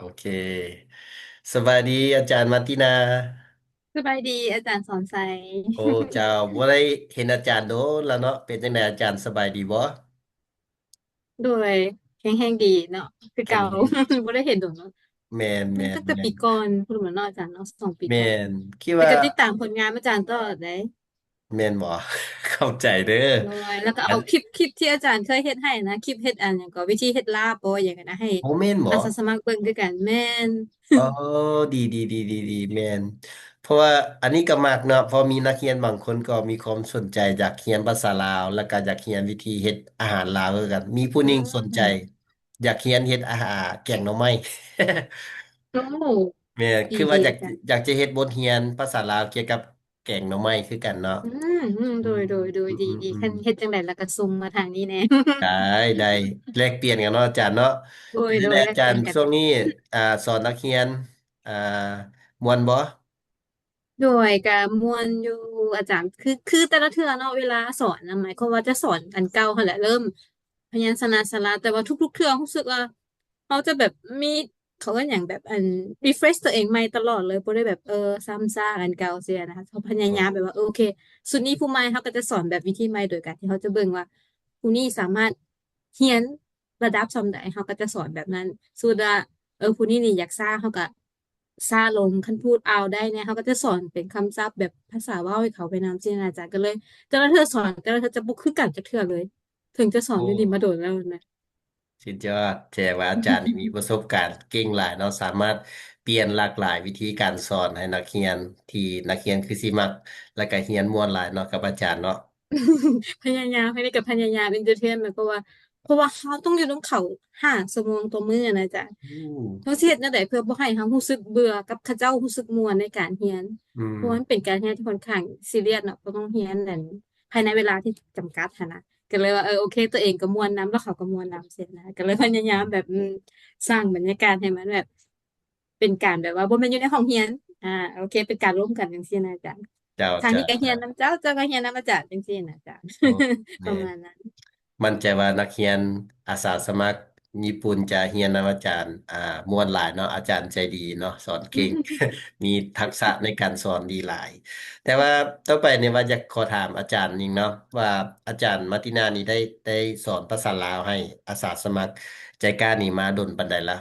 ໂອເຄ ສະບາຍດີອາຈານມາຕິນາ. ສະບາຍດີອາຈານສອນໄຊ. ໂອ້ ເຈົ້າ ບໍ່ໄດ້ເຫັນອາຈານດົນແລ້ວເນາະ. ເປັນຈັ່ງໃດອາຈານ ສະບາຍດີບໍ່? ໂດຍ ແຂງແຮງດີເນາະ ຄືເກົ່າ. ແຂງແຮງດີ ບໍ່ໄດ້ເຫັນດົນເນາະ. ແມ່ນໆໆ ຕັ້ງແຕ່ປີກ່ອນພຸ້ນແມ່ນເນາະອາຈານເນາະ ສອງປີກ່ອນ. ແມ່ນ ຄິດວ່າ ແຕ່ກໍຕິດຕາມຜົນງານອາຈານຕະຫຼອດເດ້. ແມ່ນບໍ່? ຂອບໃຈເດີ. ໂດຍ ແລ້ວກໍເອົາ ອັນ ຄລິບ ຄລິບທີ່ອາຈານເຄີຍເຮັດໃຫ້ນະ ຄລິບເຮັດອັນຫຍັງກໍ ວິທີເຮັດລາບບໍ່ຫຍັງນະ ໃຫ້ ໂອ້ ແມ່ນບໍ່? ອາສາສະໝັກເບິ່ງຄືກັນ. ແມ່ນ. ອໍ ດີໆໆໆໆ ແມ່ນ. ເພາະວ່າອັນນີ້ກໍມັກເນາະ ເພາະມີນັກຮຽນບາງຄົນກໍມີຄວາມສົນໃຈຢາກຮຽນພາສາລາວ ແລ້ວກໍຢາກຮຽນວິທີເຮັດອາຫານລາວຄືກັນ. ມີຜູ້ໜຶ່ງ ອືມ ສົນໃຈຢາກຮຽນເຮັດອາຫານ ແກງໜໍ່ໄມ້. ໂອ້ ແມ່ນ ດີໆ ຄືວ່າຢາກ ອາຈານ ຢາກຈະເຮັດບົດຮຽນພາສາລາວກ່ຽວກັບ ແກງໜໍ່ໄມ້ຄືກັນເນາະ. ອືມ ອືມ ໂດຍ ອືມ ໂດຍ ໂດຍ ອືມ ດີ ອືມ ດີ ອືມ ຄັນເຮັດຈັ່ງໃດລະກະສົ່ງມາທາງນີ້ແດ່. ໄດ້ ໄດ້ ແລກປ່ຽນກັນເນາະອາຈານເນາະ. ໂດຍ ເປັນຈັ່ງໃດ ໂດຍ ອາຈານ ແລກປ່ຽນກັນ. ຊ່ວງນີ້ ອ່າ ສອນນັກຮຽນ ອ່າ ມ່ວນບໍ່? ໂດຍ ກະມ່ວນຢູ່ອາຈານ. ຄື ຄືແຕ່ລະເທື່ອເນາະ ເວລາສອນນະ ໝາຍຄວາມວ່າຈະສອນອັນເກົ່າຫັ້ນແຫຼະ ເລີ່ມພະຍັນຊະນະສະຫຼະ ແຕ່ວ່າທຸກໆເທື່ອຮູ້ສຶກວ່າ ເຮົາຈະແບບມີ ເຂົາເອີ້ນຫຍັງ ແບບ ອັນ refresh ຕົວເອງໃໝ່ຕະຫຼອດເລີຍ ບໍ່ໄດ້ແບບ ເອີ ຊ້ຳຊາກອັນເກົ່າຊີ້ນະ. ເຮົາພະຍາຍາມແບບວ່າ ເອີ ໂອເຄ ຊຸດນີ້ຜູ້ໃໝ່ ເຮົາກໍຈະສອນແບບວິທີໃໝ່ ໂດຍການທີ່ເຮົາຈະເບິ່ງວ່າຜູ້ນີ້ສາມາດຮຽນລະດັບສ່ຳໃດ ເຮົາກໍຈະສອນແບບນັ້ນ. ສົມມຸດວ່າ ເອີ ຜູ້ນີ້ນີ້ຢາກຊ້າ ເຮົາກໍຊ້າລົງ, ຄັນພູດເອົາໄດ້ແດ່ ເຮົາກໍຈະສອນເປັນຄຳສັບແບບພາສາເວົ້າໃຫ້ເຂົາໄປນຳຊີ້ນະອາຈານ. ກໍເລີຍແຕ່ລະເທື່ອສອນ ແຕ່ລະເທື່ອຈະບໍ່ຄືກັນຈັກເທື່ອເລີຍ ເຖິງຈະສອນຢູ່ນີ້ມາດົນແລ້ວນະ. ສຸດຍອດ ແສດງວ່າອາຈານນີ້ມີປະສົບການເກັ່ງຫຼາຍເນາະ ສາມາດປ່ຽນຫຼາກຫຼາຍວິທີການສອນໃຫ້ນັກຮຽນ ທີ່ນັກຮຽນຄືຊິມັກ ແລ້ວກະຮຽນມ່ວນຫຼາຍເນາະກັບອາຈານເນາະ. ພະຍາຍາມ ອັນນີ້ກໍພະຍາຍາມ entertain ໝາຍຄວາມວ່າ ເພາະວ່າເຮົາຕ້ອງຢູ່ນຳເຂົາຫ້າຊົ່ວໂມງຕໍ່ມື້ນະອາຈານ. ໂອ້ ເຮົາຊິເຮັດແນວໃດເພື່ອບໍ່ໃຫ້ເຮົາຮູ້ສຶກເບື່ອກັບເຂົາເຈົ້າ ຮູ້ສຶກມ່ວນໃນການຮຽນ? ອືມ ເພາະວ່າມັນເປັນການຮຽນທີ່ຂ້ອນຂ້າງຊີຣຽສເນາະ ເຮົາຕ້ອງຮຽນນັ້ນ ພາຍໃນເວລາທີ່ຈຳກັດຫັ້ນນະ ກໍເລີຍວ່າ ເອີ ໂອເຄ ຕົວເອງກໍມ່ວນນຳ ແລ້ວເຂົາກໍມ່ວນນຳຊີ້ນະ ກໍເລີຍພະຍາຍາມແບບ ອືມ ສ້າງບັນຍາກາດໃຫ້ມັນແບບ ເປັນການແບບວ່າບໍ່ແມ່ນຢູ່ໃນຫ້ອງຮຽນ ອ່າ ໂອເຄ ເປັນການລົມກັນຈັ່ງຊີ້ນະອາຈານ. ເຈົ້າ ທາງນີ້ກໍຮຽນນຳເຈົ້າ ເຈົ້າກໍຮຽນນຳອາຈານຈັ່ງຊີ້ນະອາຈານ. ໂອ້ ປະມານນັ້ນ ໝັ້ນໃຈວ່ານັກຮຽນອາສາສະໝັກຍີ່ປຸ່ນຈະຮຽນນຳອາຈານ ອ່າ ມ່ວນຫຼາຍເນາະ ອາຈານໃຈດີເນາະ ສອນເກັ່ງ ມີທັກສະໃນການສອນດີຫຼາຍ. ແຕ່ວ່າຕໍ່ໄປນີ້ວ່າຢາກຂໍຖາມອາຈານອີກເນາະ ວ່າອາຈານມາຕິນານີ້ໄດ້ ໄດ້ສອນພາສາລາວໃຫ້ອາສາສະໝັກໃຈກ້ານີ້ມາດົນປານໃດລະ?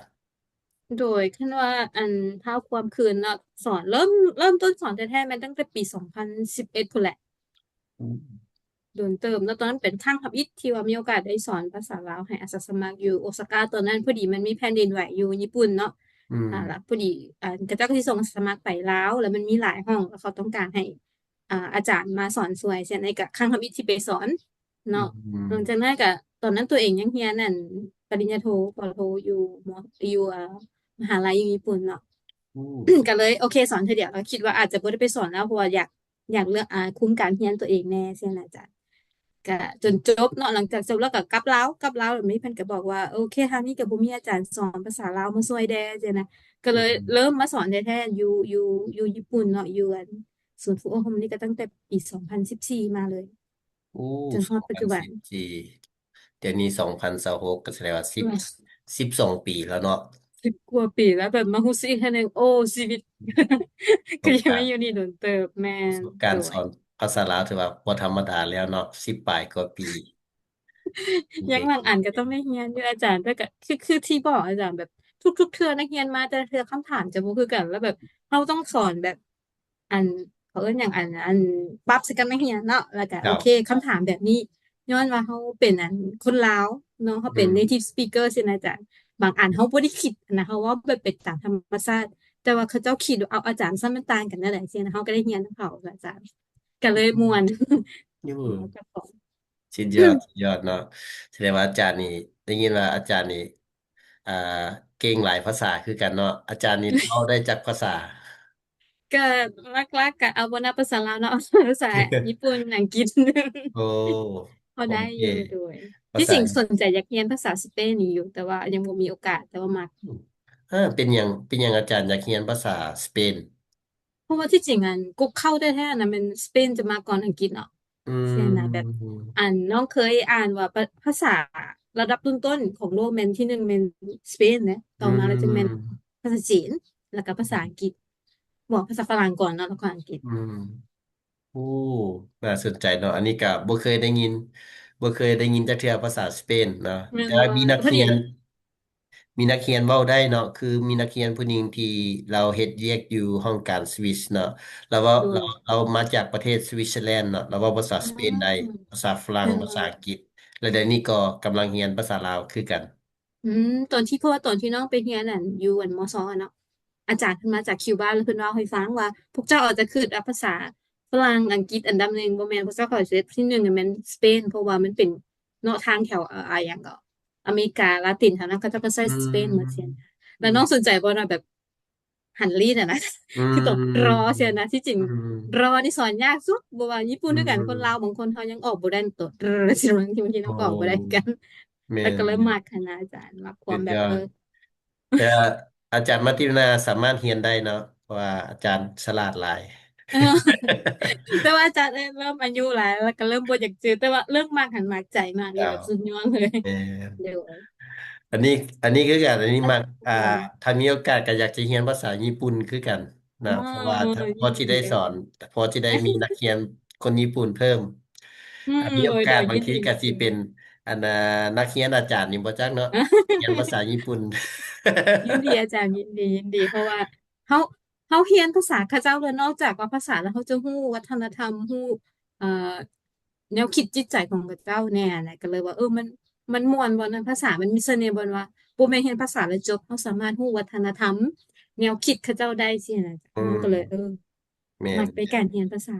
ໂດຍ ຄັນວ່າ ອັນ ທ້າວຄວາມຄືນເນາະ ສອນ ເລີ່ມ ເລີ່ມຕົ້ນສອນແທ້ໆ ແມ່ນຕັ້ງແຕ່ປີສອງພັນສິບເອັດພຸ້ນແຫຼະ. ອືມ ດົນເຕີບເນາະ ຕອນນັ້ນເປັນຄັ້ງທຳອິດທີ່ວ່າມີໂອກາດໄດ້ສອນພາສາລາວໃຫ້ອາສາສະໝັກຢູ່ໂອຊາກາ. ຕອນນັ້ນພໍດີມັນມີແຜ່ນດິນໄຫວຢູ່ຍີ່ປຸ່ນເນາະ. ອືມ ອ່າ ລະພໍດີ ອັນ ເຂົາເຈົ້າກໍຊິສົ່ງອາສາສະໝັກໄປລາວ ລະມັນມີຫຼາຍຫ້ອງ ລະເຂົາຕ້ອງການໃຫ້ ອ່າ ອາຈານມາສອນຊ່ວຍ ຊັ້ນ ອັນນີ້ກໍຄັ້ງທຳອິດທີ່ໄປສອນເນາະ. ອືມ ຫຼັງຈາກນັ້ນກໍ ຕອນນັ້ນຕົວເອງຍັງຮຽນ ອັນ ປະລິນຍາໂທ ປໍໂທ ຢູ່ ມ ຢູ່ ເອີ ມະຫາໄລຢູ່ຍີ່ປຸ່ນເນາະ. ໂອ້ ກໍເລີຍ ໂອເຄ ສອນເທື່ອດຽວ ແລ້ວຄິດວ່າອາດຈະບໍ່ໄດ້ໄປສອນແລ້ວ ເພາະວ່າຢາກ ຢາກເລືອກ ອ່າ ຄຸມການຮຽນຕົວເອງແດ່ ຊີ້ນະອາຈານ. ກະຈົນຈົບເນາະ ຫຼັງຈາກຈົບແລ້ວກໍກັບລາວ ກັບລາວແບບນີ້ ເພິ່ນກໍບອກວ່າ ໂອເຄ ທາງນີ້ກໍບໍ່ມີອາຈານສອນພາສາລາວມາຊ່ວຍແດ່ ຊີ້ນະ. ກໍເລີຍ ອືມ ເລີ່ມມາສອນແທ້ໆ ຢູ່ ຢູ່ ຢູ່ຍີ່ປຸ່ນເນາະ ຢູ່ ອັນ ສູນຝຶກອົບຮົມນີ້ກໍຕັ້ງແຕ່ປີສອງພັນສິບສີ່ມາເລີຍ. ໂອ້ ຈົນຮອດປັດຈຸບັນ ສອງພັນສິບສີ່ ດຽວນີ້ສອງພັນຊາວຫົກ ກໍສະແດງວ່າສິບ ສິບສອງປີແລ້ວເນາະ. ສິບກວ່າປີແລ້ວ ແບບມາຮູ້ສຶກອີກເທື່ອໜຶ່ງ ໂອ້ ຊີວິດ ກໍຍັງມາຢູ່ນີ້ດົນເຕີບ. ແມ່ນ ປະສົບການສອນພາສາລາວຖືວ່າບໍ່ທຳມະດາແລ້ວເນາະ ສິບປາຍກວ່າປີ. ຍັງບາງອັນກໍຕ້ອງໄດ້ຮຽນຢູ່ອາຈານ ແຕ່ກໍຄື ຄືທີ່ບອກອາຈານ ແບບທຸກໆເທື່ອນັກຮຽນມາແຕ່ລະເທື່ອຄຳຖາມຈະບໍ່ຄືກັນ ແລ້ວແບບເຮົາຕ້ອງສອນແບບ ອັນ ເຂົາເອີ້ນຫຍັງ ອັນ ອັນ ປັບໃສ່ກັບນັກຮຽນເນາະ ແລ້ວກະ ເຈົ້າ ໂອເຄ ຄຳຖາມແບບນີ້ ຍ້ອນວ່າເຮົາເປັນ ອັນ ຄົນລາວເນາະ ເຮົາເປັນ ອືມ native speaker ຊີ້ນະອາຈານ. ບາງອັນເຮົາບໍ່ໄດ້ຄິດນະ ເຮົາເວົ້າແບບໄປຕາມທຳມະຊາດ ແຕ່ວ່າເຂົາເຈົ້າຄິດວ່າ ເອົາ ອາຈານ ຊັ້ນມັນຕ່າງກັນແນວໃດ ຊີ້ນະ ເຮົາກໍໄດ້ຮຽນນຳເຂົາອາຈານ ກໍເລີຍມ່ວນ. ໂອ້ ສຸດຍອດ ສຸດຍອດເນາະ. ສະແດງວ່າອາຈານນີ້ ໄດ້ຍິນວ່າອາຈານນີ້ ອ່າ ເກັ່ງຫຼາຍພາສາຄືກັນເນາະ. ອາຈານນີ້ເວົ້າໄດ້ຈັກພາສາ? ກໍຫຼັກໆກໍເອົາບໍ່ນັບພາສາລາວເນາະ ພາສາຍີ່ປຸ່ນ ອັງກິດ. ໂອ້ ພໍໄດ້ຢູ່. ໂອເຄ ໂດຍ ທີ່ຈິງສົນໃຈຢາກຮຽນພາສາສະເປນນີ້ຢູ່ ແຕ່ວ່າຍັງບໍ່ມີໂອກາດ ແຕ່ວ່າມັກ. ເອີ ເປັນຫຍັງ ເປັນຫຍັງອາຈານຢາກຮຽນພາສາສະເປນ? ເພາະວ່າທີ່ຈິງ ອັນ ກົກເຄົ້າແທ້ໆນະ ແມ່ນສະເປນຈະມາກ່ອນອັງກິດເນາະ. ອືມ ຊີ້ນະ ແບບ ອັນ ນ້ອງເຄີຍອ່ານວ່າ ພາ ພາສາລະດັບຕົ້ນໆຂອງໂລກແມ່ນທີໜຶ່ງແມ່ນສະເປນເດ້ ຕໍ່ມາແລ້ວຈຶ່ງແມ່ນ ອືມ ພາສາຈີນ ແລ້ວກໍພາສາອັງກິດ ເວົ້າພາສາຝຣັ່ງກ່ອນເນາະ ແລ້ວກໍອັງກິດ. ອືມ ໂອ້ ໜ້າສົນໃຈເນາະ ອັນນີ້ກໍບໍ່ເຄີຍໄດ້ຍິນ ບໍ່ເຄີຍໄດ້ຍິນຈັກເທື່ອພາສາສະເປນເນາະ ແມ່ນ ແຕ່ວ່າມີນັກຮຽນ ມີນັກຮຽນເວົ້າໄດ້ເນາະ ຄືມີນັກຮຽນຜູ້ໜຶ່ງທີ່ລາວເຮັດວຽກຢູ່ຫ້ອງການສະວິສເນາະ ລາວເວົ້າ ລາວ ລາວມາຈາກປະເທດສະວິດເຊີແລນເນາະ ລາວເວົ້າພາສາສະເປນໄດ້ ພາສາຝຣັ່ງ ພາສາອັງກິດ ແລ້ວດຽວນີ້ກໍກຳລັງຮຽນພາສາລາວຄືກັນ. ອືມ ຕອນທີ່ ເພາະວ່າຕອນທີ່ນ້ອງໄປຮຽນ ອັນ ຢູ່ ອັນ ມຊ ເນາະ ອາຈານເພິ່ນມາຈາກຄິວບາ ແລ້ວເພິ່ນເລົ່າໃຫ້ຟັງວ່າ ພວກເຈົ້າອາດຈະຄິດວ່າພາສາຝຣັ່ງ ອັງກິດອັນດັບໜຶ່ງ ບໍ່ແມ່ນ ພວກເຈົ້າເຂົ້າໃຈ ທີໜຶ່ງແມ່ນສະເປນ ເພາະວ່າມັນເປັນເນາະ ທາງແຖວ ເອີ ຫຍັງກໍ ອາເມລິກາລາຕິນຫັ້ນນະ ເຂົາເຈົ້າກໍໃຊ້ສະເປນໝົດຊີ້ນະ. ແລ້ວນ້ອງສົນໃຈບໍ່ເນາະ ແບບ ຫັນລີ້ນະນະ ອືມ ຄືຕົວ ຣ ຊີ້ນະ ທີ່ຈິງ ອືມ ຣ ນີ້ສອນຍາກສຸດ ບໍ່ວ່າຍີ່ປຸ່ນຄືກັນ ອືມ ຄົນລາວບາງຄົນເຮົາຍັງອອກບໍ່ໄດ້ຕົວ ຣ ຊີ້ນະ ບາງທີ ບາງທີນ້ອງກໍອອກບໍ່ໄດ້ຄືກັນ ແມ່ນ ແຕ່ກໍເລີຍມັກຫັ້ນນະອາຈານ ມັກຄວາມແບບ ສຸດຍອດ ເອີ ແຕ່ວ່າອາຈານມາຕິນາສາມາດຮຽນໄດ້ເນາະ ເພາະວ່າອາຈານສະຫຼາດຫຼາຍ ເອີ ແຕ່ວ່າອາຈານເລີ່ມອາຍຸຫຼາຍ ແລ້ວກໍເລີ່ມບໍ່ຢາກຈື່ ແຕ່ວ່າເລີ່ມມັກຫັ້ນ ມັກໃຈມາກເລີຍ ເຈົ້າ ແບບສຸດຍອດເລີຍ ແມ່ນ ໂດຍ ອັນນີ້ ອັນນີ້ຄືກັນ ອັນນີ້ມັກ ອ່າ ຖ້າມີໂອກາດກໍຢາກຈະຮຽນພາສາຍີ່ປຸ່ນຄືກັນນະ ອໍ ເພາະວ່າພໍຊິໄດ້ສອນ ພໍຊິໄດ້ມີນັກຮຽນຄົນຍີ່ປຸ່ນເພີ່ມ ອືມ ຖ້າມີໂອກາດ ໂດຍ ໂດຍ ບາງທີກໍຊິເປັນ ຍິນດີ ອັນ ອ່າ ນັກຮຽນອາຈານນີ້ບໍ່ຈັກເນາະ ຮຽນພາສາຍີ່ປຸ່ນ ຍິນດີອາຈານ ຍິນດີ ຍິນດີ ເພາະວ່າເຮົາ ເຮົາຮຽນພາສາເຂົາເຈົ້າ ແລ້ວນອກຈາກວ່າພາສາແລ້ວ ເຮົາຈະຮູ້ວັດທະນະທຳ ຮູ້ ເອີ ແນວຄິດຈິດໃຈຂອງເຂົາເຈົ້າແດ່ຫັ້ນນະ ກໍເລີຍວ່າ ເອີ ມັນ ມັນມ່ວນບ່ອນນັ້ນ ພາສາມັນມີສະເໜ່ບ່ອນວ່າ ບໍ່ແມ່ນຮຽນພາສາແລ້ວຈົບ ເຮົາສາມາດຮູ້ວັດທະນະທຳ ແນວຄິດເຂົາເຈົ້າໄດ້ຊີ້ນະ ອືມ ກໍເລີຍ ເອີ ແມ່ນ ມັກໃນການຮຽນພາສາ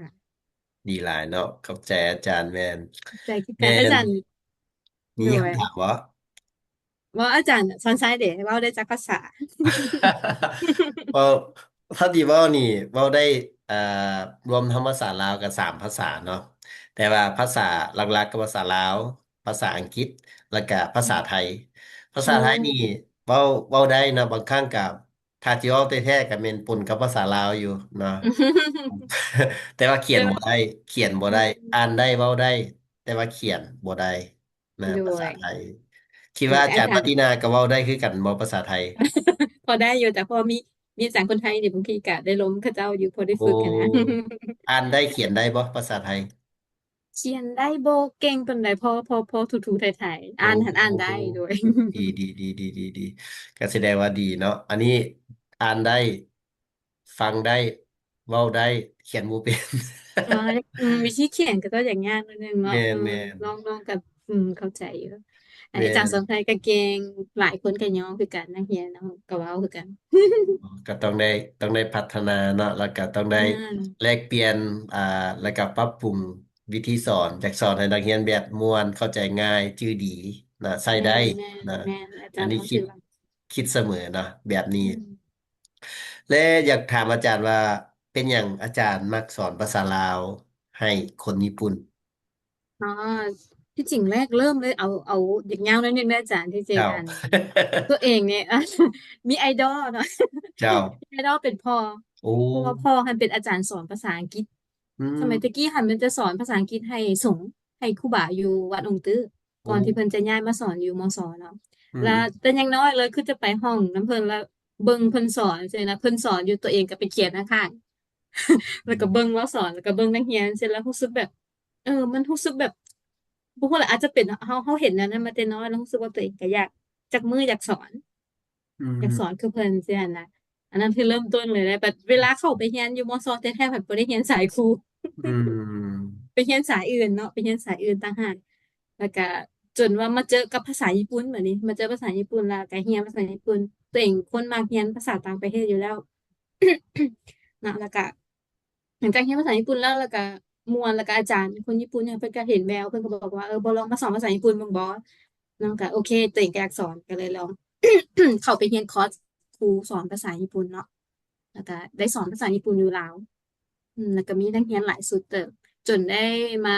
ດີຫຼາຍເນາະ ຂອບໃຈອາຈານ ແມ່ນ ຂອບໃຈຄືກັນ ແມ່ນ ອາຈານ ມີຄຳຖາມບໍ່? ໂດຍ ວ່າອາຈານສອນໄຊເດ ເວົ້າໄດ້ຈັກພາສາ? ເວົ້າ ເທົ່າທີ່ເວົ້ານີ້ ເວົ້າໄດ້ ເອີ ລວມທັງພາສາລາວກໍສາມພາສາເນາະ ແຕ່ວ່າພາສາຫຼັກໆກໍພາສາລາວ ພາສາອັງກິດ ແລ້ວກະພາສາໄທ. ພາສາໄທນີ້ເວົ້າ ເວົ້າໄດ້ເນາະ ບາງຄັ້ງກະ ຖ້າຊິເວົ້າແທ້ໆ ກະແມ່ນປົນກັບພາສາລາວຢູ່ເນາະ ແຕ່ວ່າຂຽນບໍ່ໄດ້ ຂຽນບໍ່ໄດ້ ອ່ານໄດ້ ເວົ້າໄດ້ ແຕ່ວ່າຂຽນບໍ່ໄດ້ນະ ພາສາໄທ. ຄິດວ່າອາຈານມາຕິນາກະເວົ້າໄດ້ຄືກັນບໍ່ ພາສາໄທ? ພໍໄດ້ຢູ່ ແຕ່ພໍມີ ມີອາຈານຄົນໄທນີ້ ບາງທີກະໄດ້ລົມເຂົາເຈົ້າຢູ່ ພໍໄດ້ຝຶກຫັ້ນນະ. ອ່ານໄດ້ ຂຽນໄດ້ບໍ່ ພາສາໄທ? ຂຽນໄດ້ບໍ່ເກັ່ງປານໃດ ພໍ ພໍ ພໍຖູໆໄຖໆ ອ່ານຫັ້ນອ່ານໄດ້. ໂດຍ ດີໆ ກະສະແດງວ່າດີເນາະ ອັນນີ້ອ່ານໄດ້ ຟັງໄດ້ ເວົ້າໄດ້ ຂຽນບໍ່ເປັນ. ອໍ ອືມ ວິທີຂຽນກໍຕ້ອງຢາກຍາກໜ້ອຍໜຶ່ງເນາະ. ແມ່ນໆ ນ້ອງໆ ກໍ ອືມ ເຂົ້າໃຈຢູ່. ອາຈານສອນໄທກໍເກັ່ງ ຫຼາຍຄົນກໍຍ້ອງຄືກັນ ນັກຮຽນເນາະ ກໍເວົ້າຄືກັນ. ກໍຕ້ອງໄດ້ ຕ້ອງໄດ້ພັດທະນາເນາະ ແລ້ວກໍຕ້ອງໄດ້ແລກປ່ຽນ ອ່າ ແລ້ວກໍປັບປຸງວິທີສອນ ຢາກສອນໃຫ້ນັກຮຽນແບບມ່ວນ ເຂົ້າໃຈງ່າຍ ຈື່ດີນະ ໃຊ້ໄດ້ນະ. ອັນນີ້ຄິດ ຄິດສະເໝີເນາະ ແບບນີ້. ແລະ ຢາກຖາມອາຈານວ່າ ເປັນຫຍັງອາຈານມັກສອນພາສາລາວໃຫ້ຄົນຍີ່ປຸ່ນ? ອໍ ທີ່ຈິງແລກເລີ່ມເລີຍ ເອົາ ເອົາ ຢາກຍາວໜ້ອຍໜຶ່ງເດີອາຈານ ທີ່ຈິງ ອັນ ຕົວເອງນີ້ ມີໄອດອລເນາະ. ເຈົ້າ ມີໄອດອລເປັນພໍ່. ໂອ້ ເພາະວ່າພໍ່ຫັ້ນເປັນອາຈານສອນພາສາອັງກິດ. ອືມ ສະໄໝແຕ່ກີ້ຫັ້ນ ມັນຈະສອນພາສາອັງກິດໃຫ້ສົງ ໃຫ້ຄູບາຢູ່ວັດອົງຕື້ ກ່ອນທີ່ເພິ່ນຈະຍ້າຍມາສອນຢູ່ ມສ ເນາະ. ອືມ ແລ້ວແຕ່ຍັງນ້ອຍເລີຍ ຄືຈະໄປຫ້ອງນຳເພິ່ນ ແລ້ວເບິ່ງເພິ່ນສອນຊີ້ນະ ເພິ່ນສອນຢູ່ ຕົວເອງກໍໄປຂຽນຂ້າງໆ ແລ້ວກໍເບິ່ງລາວສອນ ແລ້ວກໍເບິ່ງນັກຮຽນຊີ້ ແລ້ວຮູ້ສຶກແບບ ເອີ ມັນຮູ້ສຶກແບບ ບໍ່ຮູ້ລະ ອາດຈະເປັນເຮົາ ເຮົາເຫັນແນວນັ້ນມາແຕ່ນ້ອຍ ແລ້ວຮູ້ສຶກວ່າຕົວເອງກໍຢາກ ຈັກມື້ຢາກສອນ ອືມ ຢາກສອນຄືເພິ່ນຊີ້ຫັ້ນນະ. ອັນນັ້ນຄືເລີ່ມຕົ້ນເລີຍ ແລ້ວບັດເວລາເຂົ້າໄປຮຽນຢູ່ ມສ ແທ້ໆ ພັດບໍ່ໄດ້ຮຽນສາຍຄູ. ອືມ ໄປຮຽນສາຍອື່ນເນາະ ໄປຮຽນສາຍອື່ນຕ່າງຫາກ. ແລ້ວກະຈົນວ່າມາເຈີກັບພາສາຍີ່ປຸ່ນ ບາດນີ້ມາເຈີພາສາຍີ່ປຸ່ນ ແລ້ວກະຮຽນພາສາຍີ່ປຸ່ນ. ຕົວເອງຄົນມັກຮຽນພາສາຕ່າງປະເທດຢູ່ແລ້ວເນາະ ແລ້ວກະ ຫຼັງຈາກຮຽນພາສາຍີ່ປຸ່ນແລ້ວ ແລ້ວກະມ່ວນ ແລ້ວກະອາຈານເປັນຄົນຍີ່ປຸ່ນ ເພິ່ນກະເຫັນແວວ ເພິ່ນກະບອກວ່າ ເອີ ບໍ່ລອງມາສອນພາສາຍີ່ປຸ່ນເບິ່ງບໍ່? ນ້ອງກະໂອເຄ ຕົວເອງກະຢາກສອນ ກະເລີຍລອງເຂົ້າໄປຮຽນຄອສຄູສອນພາສາຍີ່ປຸ່ນເນາະ ແລ້ວກະໄດ້ສອນພາສາຍີ່ປຸ່ນຢູ່ລາວ. ອືມ ແລ້ວກະມີນັກຮຽນຫຼາຍສຸດເຕີບ ຈົນໄດ້ມາ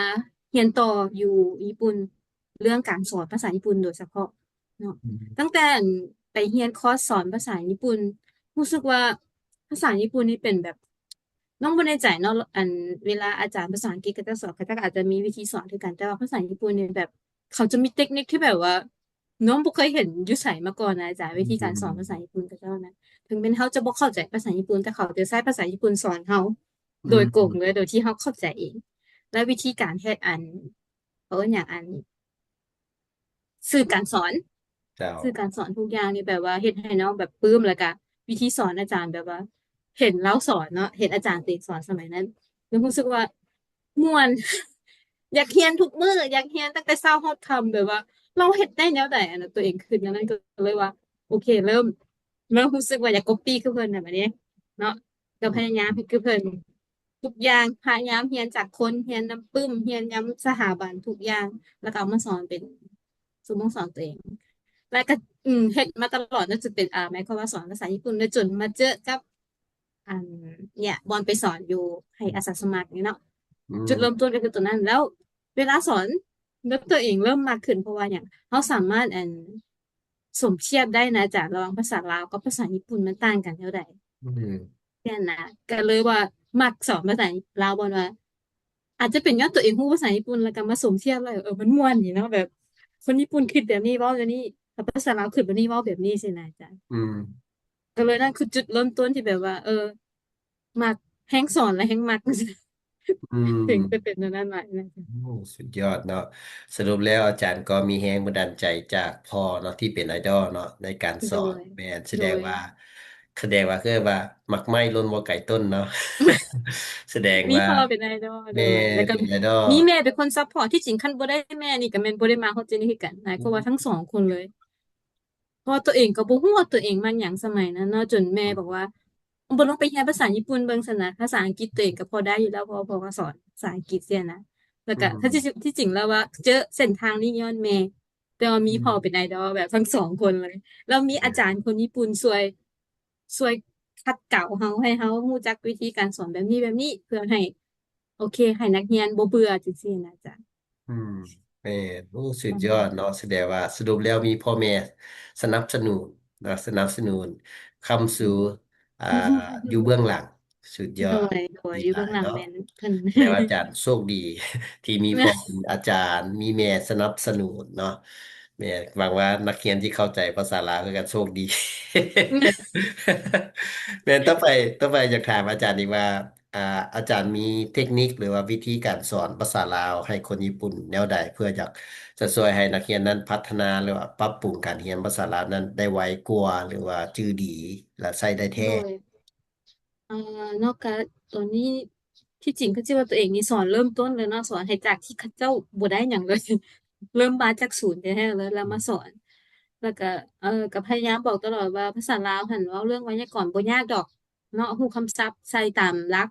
ຮຽນຕໍ່ຢູ່ຍີ່ປຸ່ນ ເລື່ອງການສອນພາສາຍີ່ປຸ່ນໂດຍສະເພາະເນາະ. ອືມ ຕັ້ງແຕ່ ອັນ ໄປຮຽນຄອສສອນພາສາຍີ່ປຸ່ນ ຮູ້ສຶກວ່າພາສາຍີ່ປຸ່ນນີ້ເປັນແບບ ນ້ອງບໍ່ແນ່ໃຈເນາະ ອັນ ເວລາອາຈານພາສາອັງກິດເຂົາເຈົ້າສອນ ເຂົາເຈົ້າກໍອາດຈະມີວິທີສອນຄືກັນ ແຕ່ວ່າພາສາຍີ່ປຸ່ນນີ້ແບບ ເຂົາຈະມີເຕັກນິກທີ່ແບບວ່າ ນ້ອງບໍ່ເຄີຍເຫັນຢູ່ໃສມາກ່ອນນະອາຈານ ວິທີການສອນພາສາຍີ່ປຸ່ນຂອງເຂົາເຈົ້ານະ. ເຖິງແມ່ນເຮົາຈະບໍ່ເຂົ້າໃຈພາສາຍີ່ປຸ່ນ ແຕ່ເຂົາຈະໃຊ້ພາສາຍີ່ປຸ່ນສອນເຮົາໂດຍກົງເລີຍ ໂດຍທີ່ເຮົາເຂົ້າໃຈເອງ. ແລະ ວິທີການເຮັດອັນ ເຂົາເອີ້ນຫຍັງ ອັນ ສື່ການສອນ ເຈົ້າ ສື່ການສອນທຸກຢ່າງນີ້ແບບວ່າເຮັດໃຫ້ນ້ອງແບບປຶ້ມ ແລ້ວກະວິທີສອນອາຈານແບບວ່າ ເຫັນລາວສອນເນາະ ເຫັນອາຈານຕົວເອງສອນສະໄໝນັ້ນ ແລ້ວຮູ້ສຶກວ່າມ່ວນ ຢາກຮຽນທຸກມື້ ຢາກຮຽນຕັ້ງແຕ່ເຊົ້າຮອດຄ່ຳ ແບບວ່າລາວເຮັດໄດ້ແນວໃດ ອັນນັ້ນຕົວເອງຄິດແນວນັ້ນ ກໍເລີຍວ່າ ໂອເຄ ເລີ່ມ ເລີ່ມຮູ້ສຶກວ່າຢາກກັອບປີ້ຄືເພິ່ນນະ ບາດນີ້ເນາະ ກໍພະຍາຍາມເຮັດຄືເພິ່ນ ທຸກຢ່າງ ພະຍາຍາມຮຽນຈາກຄົນ ຮຽນນຳປຶ້ມ ຮຽນນຳສະຖາບັນ ທຸກຢ່າງ ແລ້ວກໍເອົາມາສອນເປັນຊົ່ວໂມງສອນຕົວເອງ ແລ້ວກໍ ອືມ ເຮັດມາຕະຫຼອດເນາະ ຈົນເປັນ ອ່າ ໝາຍຄວາມວ່າສອນພາສາຍີ່ປຸ່ນ ແລ້ວຈົນມາເຈີກັບ ອັນ ເນີ້ຍ ບ່ອນໄປສອນຢູ່ໃຫ້ອາສາສະໝັກນີ້ເນາະ ອືມ ຈຸດເລີ່ມຕົ້ນກໍຄືຕົວນັ້ນ ແລ້ວເວລາສອນ ແລ້ວຕົວເອງເລີ່ມມັກຂຶ້ນ ເພາະວ່າຫຍັງ ເຮົາສາມາດ ອັນ ສົມທຽບໄດ້ນະອາຈານ ລະຫວ່າງພາສາລາວກັບພາສາຍີ່ປຸ່ນມັນຕ່າງກັນແນວໃດ ອືມ ແມ່ນນະ ກໍເລີຍວ່າມັກສອນພາສາລາວ ບ່ອນວ່າ ອາດຈະເປັນຍ້ອນຕົວເອງຮູ້ພາສາຍີ່ປຸ່ນ ແລ້ວກໍມາສົມທຽບວ່າ ເອີ ມັນມ່ວນດີເນາະ ແບບຄົນຍີ່ປຸ່ນຄິດແບບນີ້ ເວົ້າແບບນີ້ ແລ້ວພາສາລາວຄິດແບບນີ້ ເວົ້າແບບນີ້ຊີ້ນະອາຈານ ອືມ ກໍເລີຍນັ້ນຄືຈຸດເລີ່ມຕົ້ນທີ່ແບບວ່າ ເອີ ມັກ ແຮງສອນ ແລະ ແຮງມັກ ອືມ ເຖິງໄປເປັນແນວນັ້ນມາ ໂອ້ ສຸດຍອດເນາະ ສະຫຼຸບແລ້ວອາຈານກໍມີແຮງບັນດານໃຈຈາກພໍ່ເນາະ ທີ່ເປັນໄອດອລເນາະ ໃນການສອນ ໂດຍ ແມ່ນ ສະແດງວ່າ ໂດຍ ສະແດງວ່າ ຄືວ່າໝາກໄມ້ຫຼົ່ນບໍ່ໄກຕົ້ນເນາະ ສະແດງວ່າມີພໍ່ເປັນໄອດອລ ແມ່ນ ແລ້ວກໍເປັນໄອດອລ ມີແມ່ເປັນຄົນຊັບພອດ ທີ່ຈິງຄັນບໍ່ໄດ້ແມ່ນີ້ກໍແມ່ນບໍ່ໄດ້ມາຮອດຈຸດນີ້ຄືກັນ ຫຼາຍ ອືມ ກວ່າທັງສອງຄົນເລີຍ ເພາະວ່າຕົວເອງກໍບໍ່ຮູ້ວ່າຕົວເອງມັກຫຍັງສະໄໝນັ້ນເນາະ ຈົນແມ່ບອກວ່າ ອືມ ບໍ່ລອງໄປຮຽນພາສາຍີ່ປຸ່ນເບິ່ງຊັ້ນນະ ພາສາອັງກິດຕົວເອງກໍພໍໄດ້ຢູ່ແລ້ວ ເພາະວ່າພໍ່ກໍສອນພາສາອັງກິດຊີ້ນະ ແລ້ວກໍ ອືມ ຖ້າຈິ ທີ່ຈິງແລ້ວວ່າເຈີເສັ້ນທາງນີ້ຍ້ອນແມ່ ແຕ່ວ່າມີ ອືມ ພໍ່ເປັນໄອດອລແບບທັງສອງຄົນເລີຍ ແລ້ວມີ ອືມ ອາຈານຄົນຍີ່ປຸ່ນຊ່ວຍ ຊ່ວຍຂັດເກົາເຮົາ ໃຫ້ເຮົາຮູ້ຈັກວິທີການສອນແບບນີ້ ແບບນີ້ ເພື່ອໃຫ້ ໂອເຄ ໃຫ້ນັກຮຽນບໍ່ເບື່ອ ຈັ່ງຊີ້ນະອາຈານ ອືມ ແມ່ນ ໂອ້ ສຸດຍອດເນາະ ສະແດງວ່າສະຫຼຸບແລ້ວມີພໍ່ແມ່ສະໜັບສະໜູນເນາະ ສະໜັບສະໜູນຄ້ຳຊູ ອ່າ ຢູ່ເບື້ອງຫຼັງ ສຸດຍອດ ໂດຍ ໂດຍ ຢູ່ເບື້ອງຫຼັງ ດີຫຼາຍເນາະ ແມ່ນ ເພິ່ນ ແມ່ນວ່າອາຈານໂຊກດີທີ່ມີພໍ່ເປັນອາຈານ ມີແມ່ສະໜັບສະໜູນເນາະ ແມ່ນ ຫວັງວ່ານັກຮຽນທີ່ເຂົ້າໃຈພາສາລາວຄືກັນໂຊກດີ ແມ່ນ ຕໍ່ໄປ ຕໍ່ໄປຢາກຖາມອາຈານອີກວ່າ ອ່າ ອາຈານມີເຕັກນິກ ຫຼືວ່າວິທີການສອນພາສາລາວໃຫ້ຄົນຍີ່ປຸ່ນແນວໃດ ເພື່ອຢາກຈະຊ່ວຍໃຫ້ນັກຮຽນນັ້ນພັດທະນາ ຫຼືວ່າປັບປຸງການຮຽນພາສາລາວນັ້ນໄດ້ໄວກວ່າ ຫຼືວ່າຈື່ດີ ແລະ ໃຊ້ໄດ້ແທ້? ໂດຍ ເອີ ນອກຈາກຕອນນີ້ ທີ່ຈິງກໍຊິວ່າຕົວເອງນີ້ສອນເລີ່ມຕົ້ນເລີຍເນາະ ສອນໃຫ້ຈາກທີ່ເຂົາເຈົ້າບໍ່ໄດ້ຫຍັງເລີຍ ເລີ່ມມາຈາກສູນແທ້ໆເລີຍ ແລ້ວມາສອນ ແລ້ວກໍ ເອີ ກໍພະຍາຍາມບອກຕະຫຼອດວ່າພາສາລາວຫັ້ນເວົ້າເລື່ອງໄວຍາກອນບໍ່ຍາກດອກ ເນາະ ຮູ້ຄຳສັບໃສ່ຕາມຫຼັກ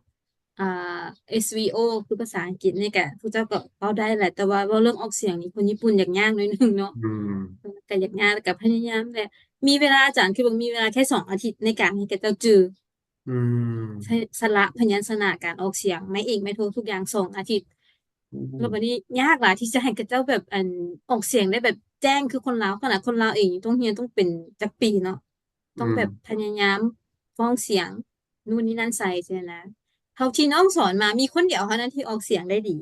ອ່າ ເອສວີໂອ ຄືພາສາອັງກິດນີ້ກະ ພວກເຈົ້າກໍເວົ້າໄດ້ແຫຼະ ແຕ່ວ່າເວົ້າເລື່ອງອອກສຽງນີ້ ຄົນຍີ່ປຸ່ນຢາກຍາກໜ້ອຍໜຶ່ງເນາະ ອືມ ກໍຢາກຍາກ ແລ້ວກໍພະຍາຍາມແຫຼະ ມີເວລາ ອາຈານຄິດວ່າມີເວລາແຄ່ສອງອາທິດໃນການໃຫ້ເຂົາເຈົ້າຈື່ ອືມ ສະ ສະຫຼະ ພະຍັນຊະນະ ການອອກສຽງ ໄມ້ເອກ ໄມ້ໂທ ທຸກຢ່າງ ສອງອາທິດ ໂອ້ ແລ້ວບັດນີ້ຍາກຫຼາຍທີ່ຈະໃຫ້ເຂົາເຈົ້າແບບ ອັນ ອອກສຽງໄດ້ແບບແຈ້ງຄືຄົນລາວ ຂະໜາດຄົນລາວເອງຍັງຕ້ອງຮຽນ ຕ້ອງເປັນຈັກປີເນາະ ຕ້ອງແບບ ອືມ ພະຍາຍາມຟ້ອງສຽງ ນູ່ນນີ້ນັ້ນໃສ່ຊີ້ນະ ເທົ່າທີ່ນ້ອງສອນມາ ມີຄົນດຽວເທົ່ານັ້ນທີ່ອອກສຽງໄດ້ດີ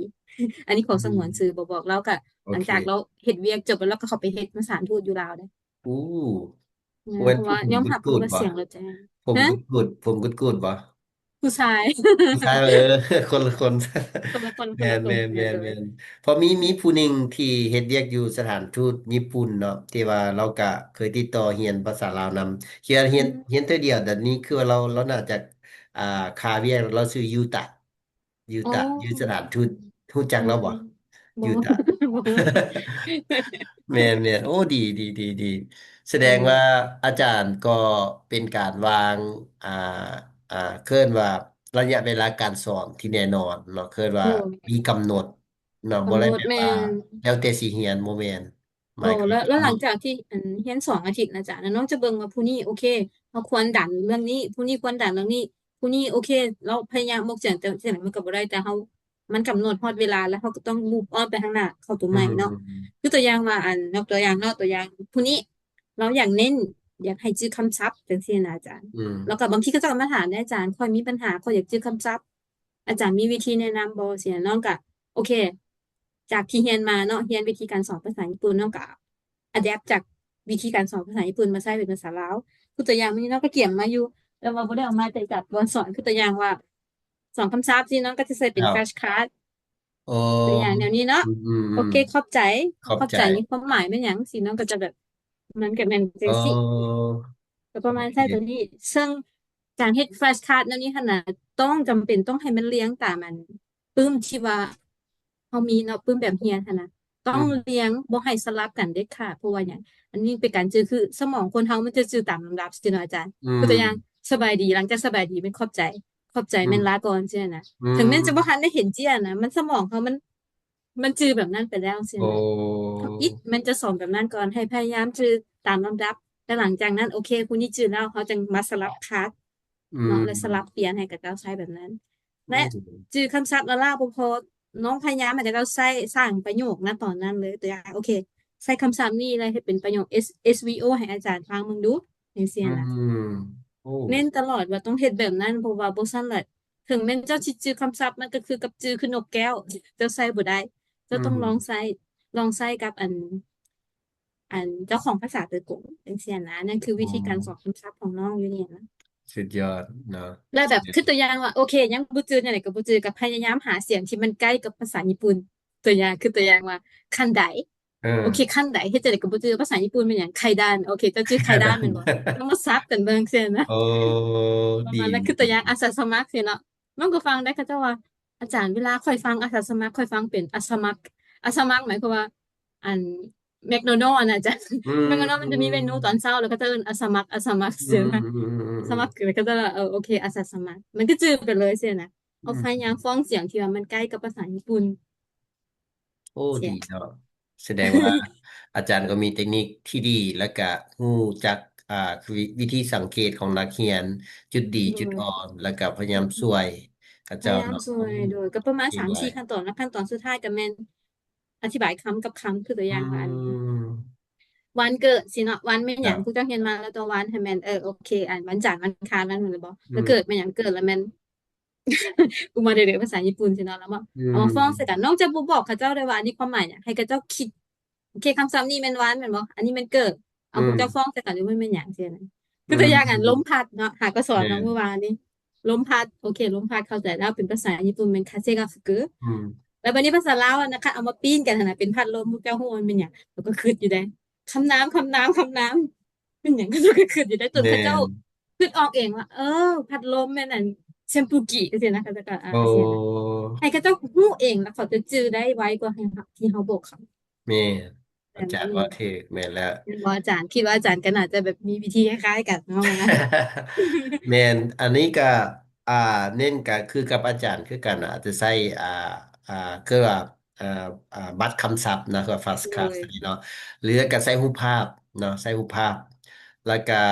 ອັນນີ້ຂໍສະຫງວນຊື່ ອືມ ບໍ່ບອກ ລາວກະ ໂອເຄ ຫຼັງຈາກລາວເຮັດວຽກຈົບແລ້ວ ລາວກະເຂົ້າໄປເຮັດມາສານທູດຢູ່ລາວເດ້ ໂອ້ ອືມ ເພາະວ່າຍອມຮັບ ຜົມກຸດ ວ່າສຽງລາວແຈ້ງ ຜົມ ຮະ? ກຸດ ຜົມກຸດໆບໍ່? ຜູ້ຊາຍ ຜູ້ຊາຍ ເອີ ຄົນລະຄົນ ຄົນລະຄົນ ຄົນລະຄົນ ແມ່ນໆໆ ເພາະມີ ມີຜູ້ໜຶ່ງທີ່ເຮັດວຽກຢູ່ສະຖານທູດຍີ່ປຸ່ນເນາະ ທີ່ວ່າລາວກະເຄີຍຕິດຕໍ່ຮຽນພາສາລາວນຳ ເທື່ອຮຽນ ອືມ ຮຽນເທື່ອດຽວ ດຽວນີ້ຄືວ່າລາວ ລາວໜ້າຈະ ອ່າ ຄາວຽກ ລາວຊື່ຢູຕະ ຢູຕະ ອໍ ຢູ່ສະຖານທູດ ຮູ້ຈັກລາວບໍ່? ບໍ່ ຢູຕະ ບໍ່ ແມ່ນໆ ໂອ້ ດີໆໆ ສະແດງວ່າ ອືມ ອາຈານກໍເປັນການວາງ ອ່າ ອ່າ ເອີ້ນວ່າໄລຍະເວລາການສອນທີ່ແນ່ນອນເນາະ ເອີ້ນວ່າ ໂດຍ ມີກຳນົດເນາະ ກຳນົດ ບໍ່ໄດ້ແບບວ່າ ແມ່ນ ແລ້ວແຕ່ຊິຮຽນ ບໍ່ແມ່ນ ໝາຍຄວາມ ແລ້ວ ແລ້ວຫຼັງຈາກທີ່ ອັນ ຮຽນສອງອາທິດນະອາຈານ ນ້ອງຈະເບິ່ງວ່າຜູ້ນີ້ໂອເຄ ເຮົາຄວນດັນເລື່ອງນີ້ ຜູ້ນີ້ຄວນດັນເລື່ອງນີ້ ຜູ້ນີ້ໂອເຄ ລາວພະຍາຍາມອອກສຽງ ແຕ່ຈັ່ງໃດມັນກໍບໍ່ໄດ້ ແຕ່ເຮົາ ມັນກຳນົດຮອດເວລາ ແລ້ວເຮົາກໍຕ້ອງ move on ໄປທາງໜ້າ ເຂົ້າຕົວໃໝ່ເນາະ ອືມ ຄືຕົວຢ່າງວ່າ ອັນ ຍົກຕົວຢ່າງເນາະ ຕົວຢ່າງຜູ້ນີ້ ລາວຢາກເນັ້ນ ຢາກໃຫ້ຈື່ຄຳສັບ ຈັ່ງຊີ້ນະອາຈານ ອືມ ແລ້ວກໍບາງທີເຂົາເຈົ້າກໍມາຖາມເດ້ ອາຈານ ຂ້ອຍມີບັນຫາ ຂ້ອຍຢາກຈື່ຄຳສັບ ອາຈານມີວິທີແນະນຳບໍ່? ຊີ້ນະ ນ້ອງກໍ ໂອເຄ ຈາກທີ່ຮຽນມາເນາະ ຮຽນວິທີການສອນພາສາຍີ່ປຸ່ນ ນ້ອງກໍ adapt ຈາກ ວິທີການສອນພາສາຍີ່ປຸ່ນມາໃຊ້ເປັນພາສາລາວ. ຄືຕົວຢ່າງມື້ນີ້ນ້ອງກໍກຽມມາຢູ່ ແຕ່ວ່າບໍ່ໄດ້ເອົາມາແຕ່ຈາກບ່ອນສອນ. ຄືຕົວຢ່າງວ່າ ສອງຄຳສັບຊີ້ ນ້ອງກໍຈະໃສ່ເປັນ ແຟລຊກາດ ໂອ້ ຕົວຢ່າງແນວນີ້ເນາະ. ອືມໆໆ ໂອເຄ ຂອບໃຈ. ຂອບໃຈ ຂອບໃຈນີ້ຄວາມໝາຍແມ່ນຫຍັງ? ຊີ້ ນ້ອງກໍຈະແບບ ມັນກໍແມ່ນຈັ່ງຊີ້ ໂອ້ ກໍປະມານໃຊ້ຕົວນີ້. ເຊິ່ງການເຮັດແຟລຊກາດແນວນີ້ຫັ້ນນະ ຕ້ອງ ຈຳເປັນຕ້ອງໃຫ້ມັນລຽງຕາມອັນ ປຶ້ມທີ່ວ່າເຮົາມີເນາະ ປຶ້ມແບບຮຽນຫັ້ນນະ ຕ້ອງ ອືມ ລຽງ ບໍ່ໃຫ້ສະຫຼັບກັນເດັດຂາດ. ເພາະວ່າຫຍັງ? ອັນນີ້ເປັນການຈື່ ຄືສະໝອງຄົນເຮົາມັນຈະຈື່ຕາມລຳດັບຊີ້ເນາະອາຈານ. ອືມ ຍົກຕົວຢ່າງ ສະບາຍດີ ຫຼັງຈາກສະບາຍດີແມ່ນຂອບໃຈ ຂອບໃຈ ອືມ ແມ່ນລາກ່ອນຊີ້ນະ. ອືມ ເຖິງແມ່ນຈະບໍ່ທັນໄດ້ເຫັນເຈ້ຍນະ ມັນສະໝອງເຮົາມັນ ມັນຈື່ແບບນັ້ນໄປແລ້ວຊີ້ນະ. ໂອ້ ທຳອິດແມ່ນຈະສອນແບບນັ້ນກ່ອນ ໃຫ້ພະຍາຍາມຈື່ຕາມລຳດັບ ແລ້ວຫຼັງຈາກນັ້ນ ໂອເຄ ຜູ້ນີ້ຈື່ແລ້ວ ເຮົາຈັ່ງມາສະຫຼັບຄາສ ອືມ ເນາະ ແລະ ສະຫຼັບປ່ຽນໃຫ້ເຂົາເຈົ້າໃຊ້ແບບນັ້ນ ແລະ ໂອ້ ຈື່ຄຳສັບລ້າໆບໍ່ພໍ ນ້ອງພະຍາຍາມໃຫ້ເຂົາເຈົ້າໃຊ້ສ້າງປະໂຫຍກນະຕອນນັ້ນເລີຍ. ຕົວຢ່າງ ໂອເຄ ໃຊ້ຄຳສັບນີ້ ແລ້ວເຮັດເປັນປະໂຫຍກ ເອສ ເອສວີໂອ ໃຫ້ອາຈານຟັງເບິ່ງດູ ຈັ່ງຊີ້ນະ. ອືມ ໂອ້ ເນັ້ນຕະຫຼອດວ່າຕ້ອງເຮັດແບບນັ້ນ ເພາະວ່າບໍ່ຊັ້ນລະ ເຖິງແມ່ນເຈົ້າຊິຈື່ຄຳສັບ ມັນກໍຄືກັບຈື່ຄືນົກແກ້ວ ເຈົ້າໃຊ້ບໍ່ໄດ້ ເຈົ້າຕ້ອງ ອືມ ລອງໃຊ້ ລອງໃຊ້ກັບອັນ ອັນເຈົ້າຂອງພາສາໂດຍກົງ ຈັ່ງຊີ້ນະ. ນັ້ນຄືວິທີການ ອໍ ສອນຄຳສັບຂອງນ້ອງຢູ່ນີ້ນະ. ສຸດຍອດເນາະ. ແລ້ວແບບ ຄືຕົວຢ່າງວ່າ ໂອເຄ ຍັງບໍ່ຈື່ ແນວໃດກໍບໍ່ຈື່ ກໍພະຍາຍາມຫາສຽງທີ່ມັນໃກ້ກັບພາສາຍີ່ປຸ່ນ. ຕົວຢ່າງ ຄືຕົວຢ່າງວ່າ ຄັນໄດ ເອີ ໂອເຄ ຄັນໄດ ເຮັດຈັ່ງໃດກໍບໍ່ຈື່ ພາສາຍີ່ປຸ່ນແມ່ນຫຍັງ? ໄຂ່ດານ. ໂອເຄ ເຈົ້າຈື່ໄຂ່ດານແມ່ນບໍ່? ຕ້ອງມາສັບກັນເບິ່ງຊີ້ນະ. ໂອ້ ປະມານນັ້ນ. ດີ ຄືຕົວຢ່າງ ອາສາສະໝັກຊີ້ເນາະ ນ້ອງກໍຟັງໄດ້ ເຂົາເຈົ້າວ່າ ອາຈານ ເວລາຂ້ອຍຟັງອາສາສະໝັກ ຂ້ອຍຟັງເປັນອາສະໝັກ. ອາສະໝັກໝາຍຄວາມວ່າ ອັນ ແມັກໂດນັລຫັ້ນນະອາຈານ. ອືມ ແມັກໂດນັລມັນຈະມີເມນູຕອນເຊົ້າ ແລ້ວເຂົາເຈົ້າເອີ້ນອາສະໝັກ ອາສະໝັກ ອືມ ຊື່ນະ ອືມ ອາສະໝັກ ເຂົາເຈົ້າ ເອີ ໂອເຄ ອາສາສະໝັກ ມັນກໍຈື່ໄປເລີຍຊີ້ນະ. ເຮົາ ອືມ ພະຍາຍາມຟ້ອງສຽງທີ່ວ່າມັນໃກ້ກັບພາສາຍີ່ປຸ່ນ. ໂອ້ ດີເນາະ ສະແດງວ່າອາຈານກໍມີເຕັກນິກທີ່ດີ ແລ້ວກະຮູ້ຈັກ ອ່າ ວິ ວິທີສັງເກດຂອງນັກຮຽນ ຈຸດດີ ໂດຍ ຈຸດອ່ອນ ແລ້ວກະພະຍາຍາມຊ່ວຍເຂົາເຈົ້າເນາະ. ພະຍາຍາມຊ່ວຍ ໂດຍ ກໍປະມານສາມສີ່ ເກັ່ງຫຼາຍ ຂັ້ນຕອນ ແລ້ວຂັ້ນຕອນສຸດທ້າຍກໍແມ່ນອະທິບາຍຄຳກັບຄຳ ຄືຕົວຢ່າງວ່າ ອືມ ວັນເກີດຊີ້ເນາະ ວັນແມ່ນຫຍັງ? ເຈົ້າ ພວກເຈົ້າຮຽນມາແລ້ວຕົວະ ວັນ ໃຫ້ແມ່ນ ເອີ ໂອເຄ ອັນ ວັນຈັນ ວັນອັງຄານ ວັນ ແມ່ນບໍ່? ອືມ ແລ້ວເກີດແມ່ນຫຍັງ? ເກີດແລ້ວແມ່ນ ອຸມາເດເດ ພາສາຍີ່ປຸ່ນຊີ້ເນາະ ແລ້ວ ອືມ ເອົາມາຟ້ອງໃສ່ກັນ. ນ້ອງຈະບໍ່ບອກເຂົາເຈົ້າໄດ້ວ່າອັນນີ້ຄວາມໝາຍຫຍັງ ໃຫ້ເຂົາເຈົ້າຄິດ ໂອເຄ ຄຳສັບນີ້ແມ່ນວັນແມ່ນບໍ່? ອັນນີ້ແມ່ນເກີດ ເອົາ ອືມ ພວກເຈົ້າຟ້ອງໃສ່ກັນຢູ່ ມັນແມ່ນຫຍັງຊີ້ນະ. ອືມ ຄືຕົວຢ່າງອັນ ລົມພັດເນາະ ຫາກໍສອນ ແມ່ນ ເນາະ ມື້ວານນີ້ ລົມພັດ ໂອເຄ ລົມພັດເຂົ້າໃຈແລ້ວ ເປັນພາສາຍີ່ປຸ່ນແມ່ນ ຄາເຊກາຟຸກຸ ອືມ ແລ້ວບັດນີ້ພາສາລາວນະ ຄັນເອົາມາປີ້ນກັນຫັ້ນນະ ເປັນພັດລົມ ພວກເຈົ້າຮູ້ວ່າມັນແມ່ນຫຍັງ? ເຂົາກໍຄິດຢູ່ເດ້ ຄຳນາມ ຄຳນາມ ຄຳນາມ ເປັນຫຍັງ? ເຂົາເຈົ້າກໍຄິດຢູ່ເດ້ ຈົນ ແມ່ນ ເຂົາເຈົ້າຄິດອອກເອງວ່າ ເອີ ພັດລົມແມ່ນອັນ ເຊັນປູກິ ຈັ່ງຊີ້ນະ ເຂົາເຈົ້າກໍ ອ່າ ໂອ້ ໃຫ້ເຂົາເຈົ້າຮູ້ເອງ ແລ້ວເຂົາຈະຈື່ໄດ້ໄວກວ່າທີ່ເຮົາບອກເຂົາ. ແມ່ນ ອາຈານເວົ້າຖືກ ແມ່ນແລ້ວ ແມ່ນບໍ່ອາຈານ? ຄິດວ່າອາຈານກໍໜ້າຈະແບບມີວິທີຄ້າຍໆກັນເນາະ. ແມ່ນ ອັນນີ້ກໍ ອ່າ ເນັ້ນກໍຄືກັບອາຈານຄືກັນ ອາດຈະໃຊ້ ອ່າ ອ່າ ເອີ້ນວ່າ ອ່າ ອ່າ ບັດຄຳສັບເນາະ ຄືວ່າ ແຟລຊກາດ ໂດຍ ນີ້ເນາະ ຫຼືກໍໃຊ້ຮູບພາບເນາະ ໃຊ້ຮູບພາບ. ແລ້ວກະ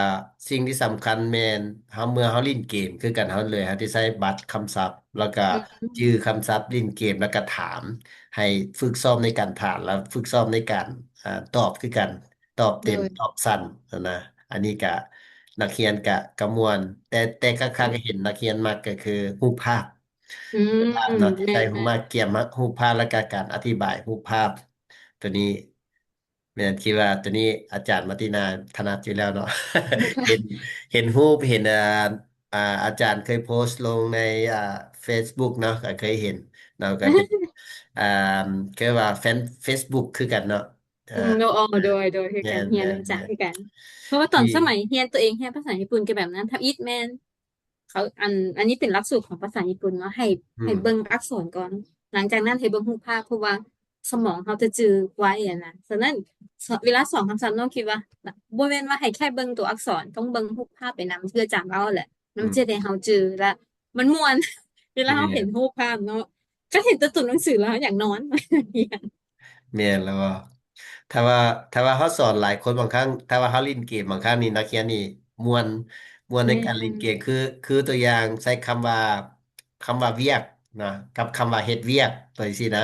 ສິ່ງທີ່ສຳຄັນແມ່ນ ເຮົາ ເມື່ອເຮົາຫຼິ້ນເກມຄືກັນ ເຮົາເລີຍ ເຮົາຈະໃຊ້ບັດຄຳສັບ ແລ້ວກະ ອືມ ຈື່ຄຳສັບ ຫຼິ້ນເກມ ແລ້ວກະຖາມ ໃຫ້ຝຶກຊ້ອມໃນການຖາມ ແລ້ວຝຶກຊ້ອມໃນການ ອ່າ ຕອບຄືກັນ ຕອບເຕັມ ໂດຍ ຕອບສັ້ນຫັ້ນນະ. ອັນນີ້ກະ ນັກຮຽນກະ ກະມ່ວນ ແຕ່ ແຕ່ຄັກໆ ເຫັນນັກຮຽນມັກກໍຄືຮູບພາບ ອືມ ຮູບພາບເນາະ ທີ່ໃຊ້ ແມ່ນໆ ມາກຽມ ມາ ຮູບພາບ ແລ້ວກະການອະທິບາຍຮູບພາບ ໂຕນີ້ ແມ່ນ ຄິດວ່າໂຕນີ້ອາຈານມາຕິນາຖະໜັດຢູ່ແລ້ວເນາະ. ເຫັນ ເຫັນຮູບ ເຫັນ ອ່າ ອ່າ ອາຈານເຄີຍໂພສລົງໃນ ອ່າ ເຟສບຸກເນາະ ກໍເຄີຍເຫັນເນາະ ກໍເປັນ ອ່າ ເອີ້ນວ່າແຟນເຟສບຸກຄືກັນເນາະ. ເອີ ອືມ ໂດຍ ໂດຍ ໂດຍ ຄືກັນ ແມ່ນ ຮຽນ ແມ່ນ ນຳກັນ ແມ່ນ ຄືກັນ ເພາະວ່າຕອນ ທີ່ ສະໄໝຮຽນ ຕົວເອງຮຽນພາສາຍີ່ປຸ່ນກໍແບບນັ້ນ ທຳອິດແມ່ນ ເຂົາ ອັນ ອັນນີ້ເປັນຫຼັກສູດຂອງພາສາຍີ່ປຸ່ນເນາະ ໃຫ້ ອືມ ໃຫ້ເບິ່ງອັກສອນກ່ອນ ຫຼັງຈາກນັ້ນໃຫ້ເບິ່ງຮູບພາບ ເພາະວ່າສະໝອງເຮົາຈະຈື່ໄວຫັ້ນນະ. ສະນັ້ນ ສ- ເວລາສອນຄຳສັບ ນ້ອງຄິດວ່າ ບໍ່ແມ່ນວ່າໃຫ້ແຄ່ເບິ່ງຕົວອັກສອນ ຕ້ອງເບິ່ງຮູບພາບໄປນຳ ຄືອາຈານເວົ້າແຫຼະ ມັນ ອືມ ຈະເຮັດໃຫ້ເຮົາຈື່ ແລະ ມັນມ່ວນ ເວລາເຮົາ ແມ່ນ ເຫັນຮູບພາບເນາະ. ຄັນເຫັນແຕ່ຕົວໜັງສືແລ້ວ ເຮົາຢາກນອນ. ແມ່ນແລ້ວເວົ້າ ຖ້າວ່າ ຖ້າວ່າເຮົາສອນຫຼາຍຄົນ ບາງຄັ້ງ ຖ້າວ່າເຮົາຫຼິ້ນເກມ ບາງຄັ້ງນີ້ນັກຮຽນນີ້ມ່ວນ ມ່ວນໃນການຫຼິ້ນເກມ ແມ່ນ ຄື ຄືຕົວຢ່າງໃຊ້ຄຳວ່າ ຄຳວ່າວຽກນະ ກັບຄຳວ່າເຮັດວຽກ ໄປຊີ້ນະ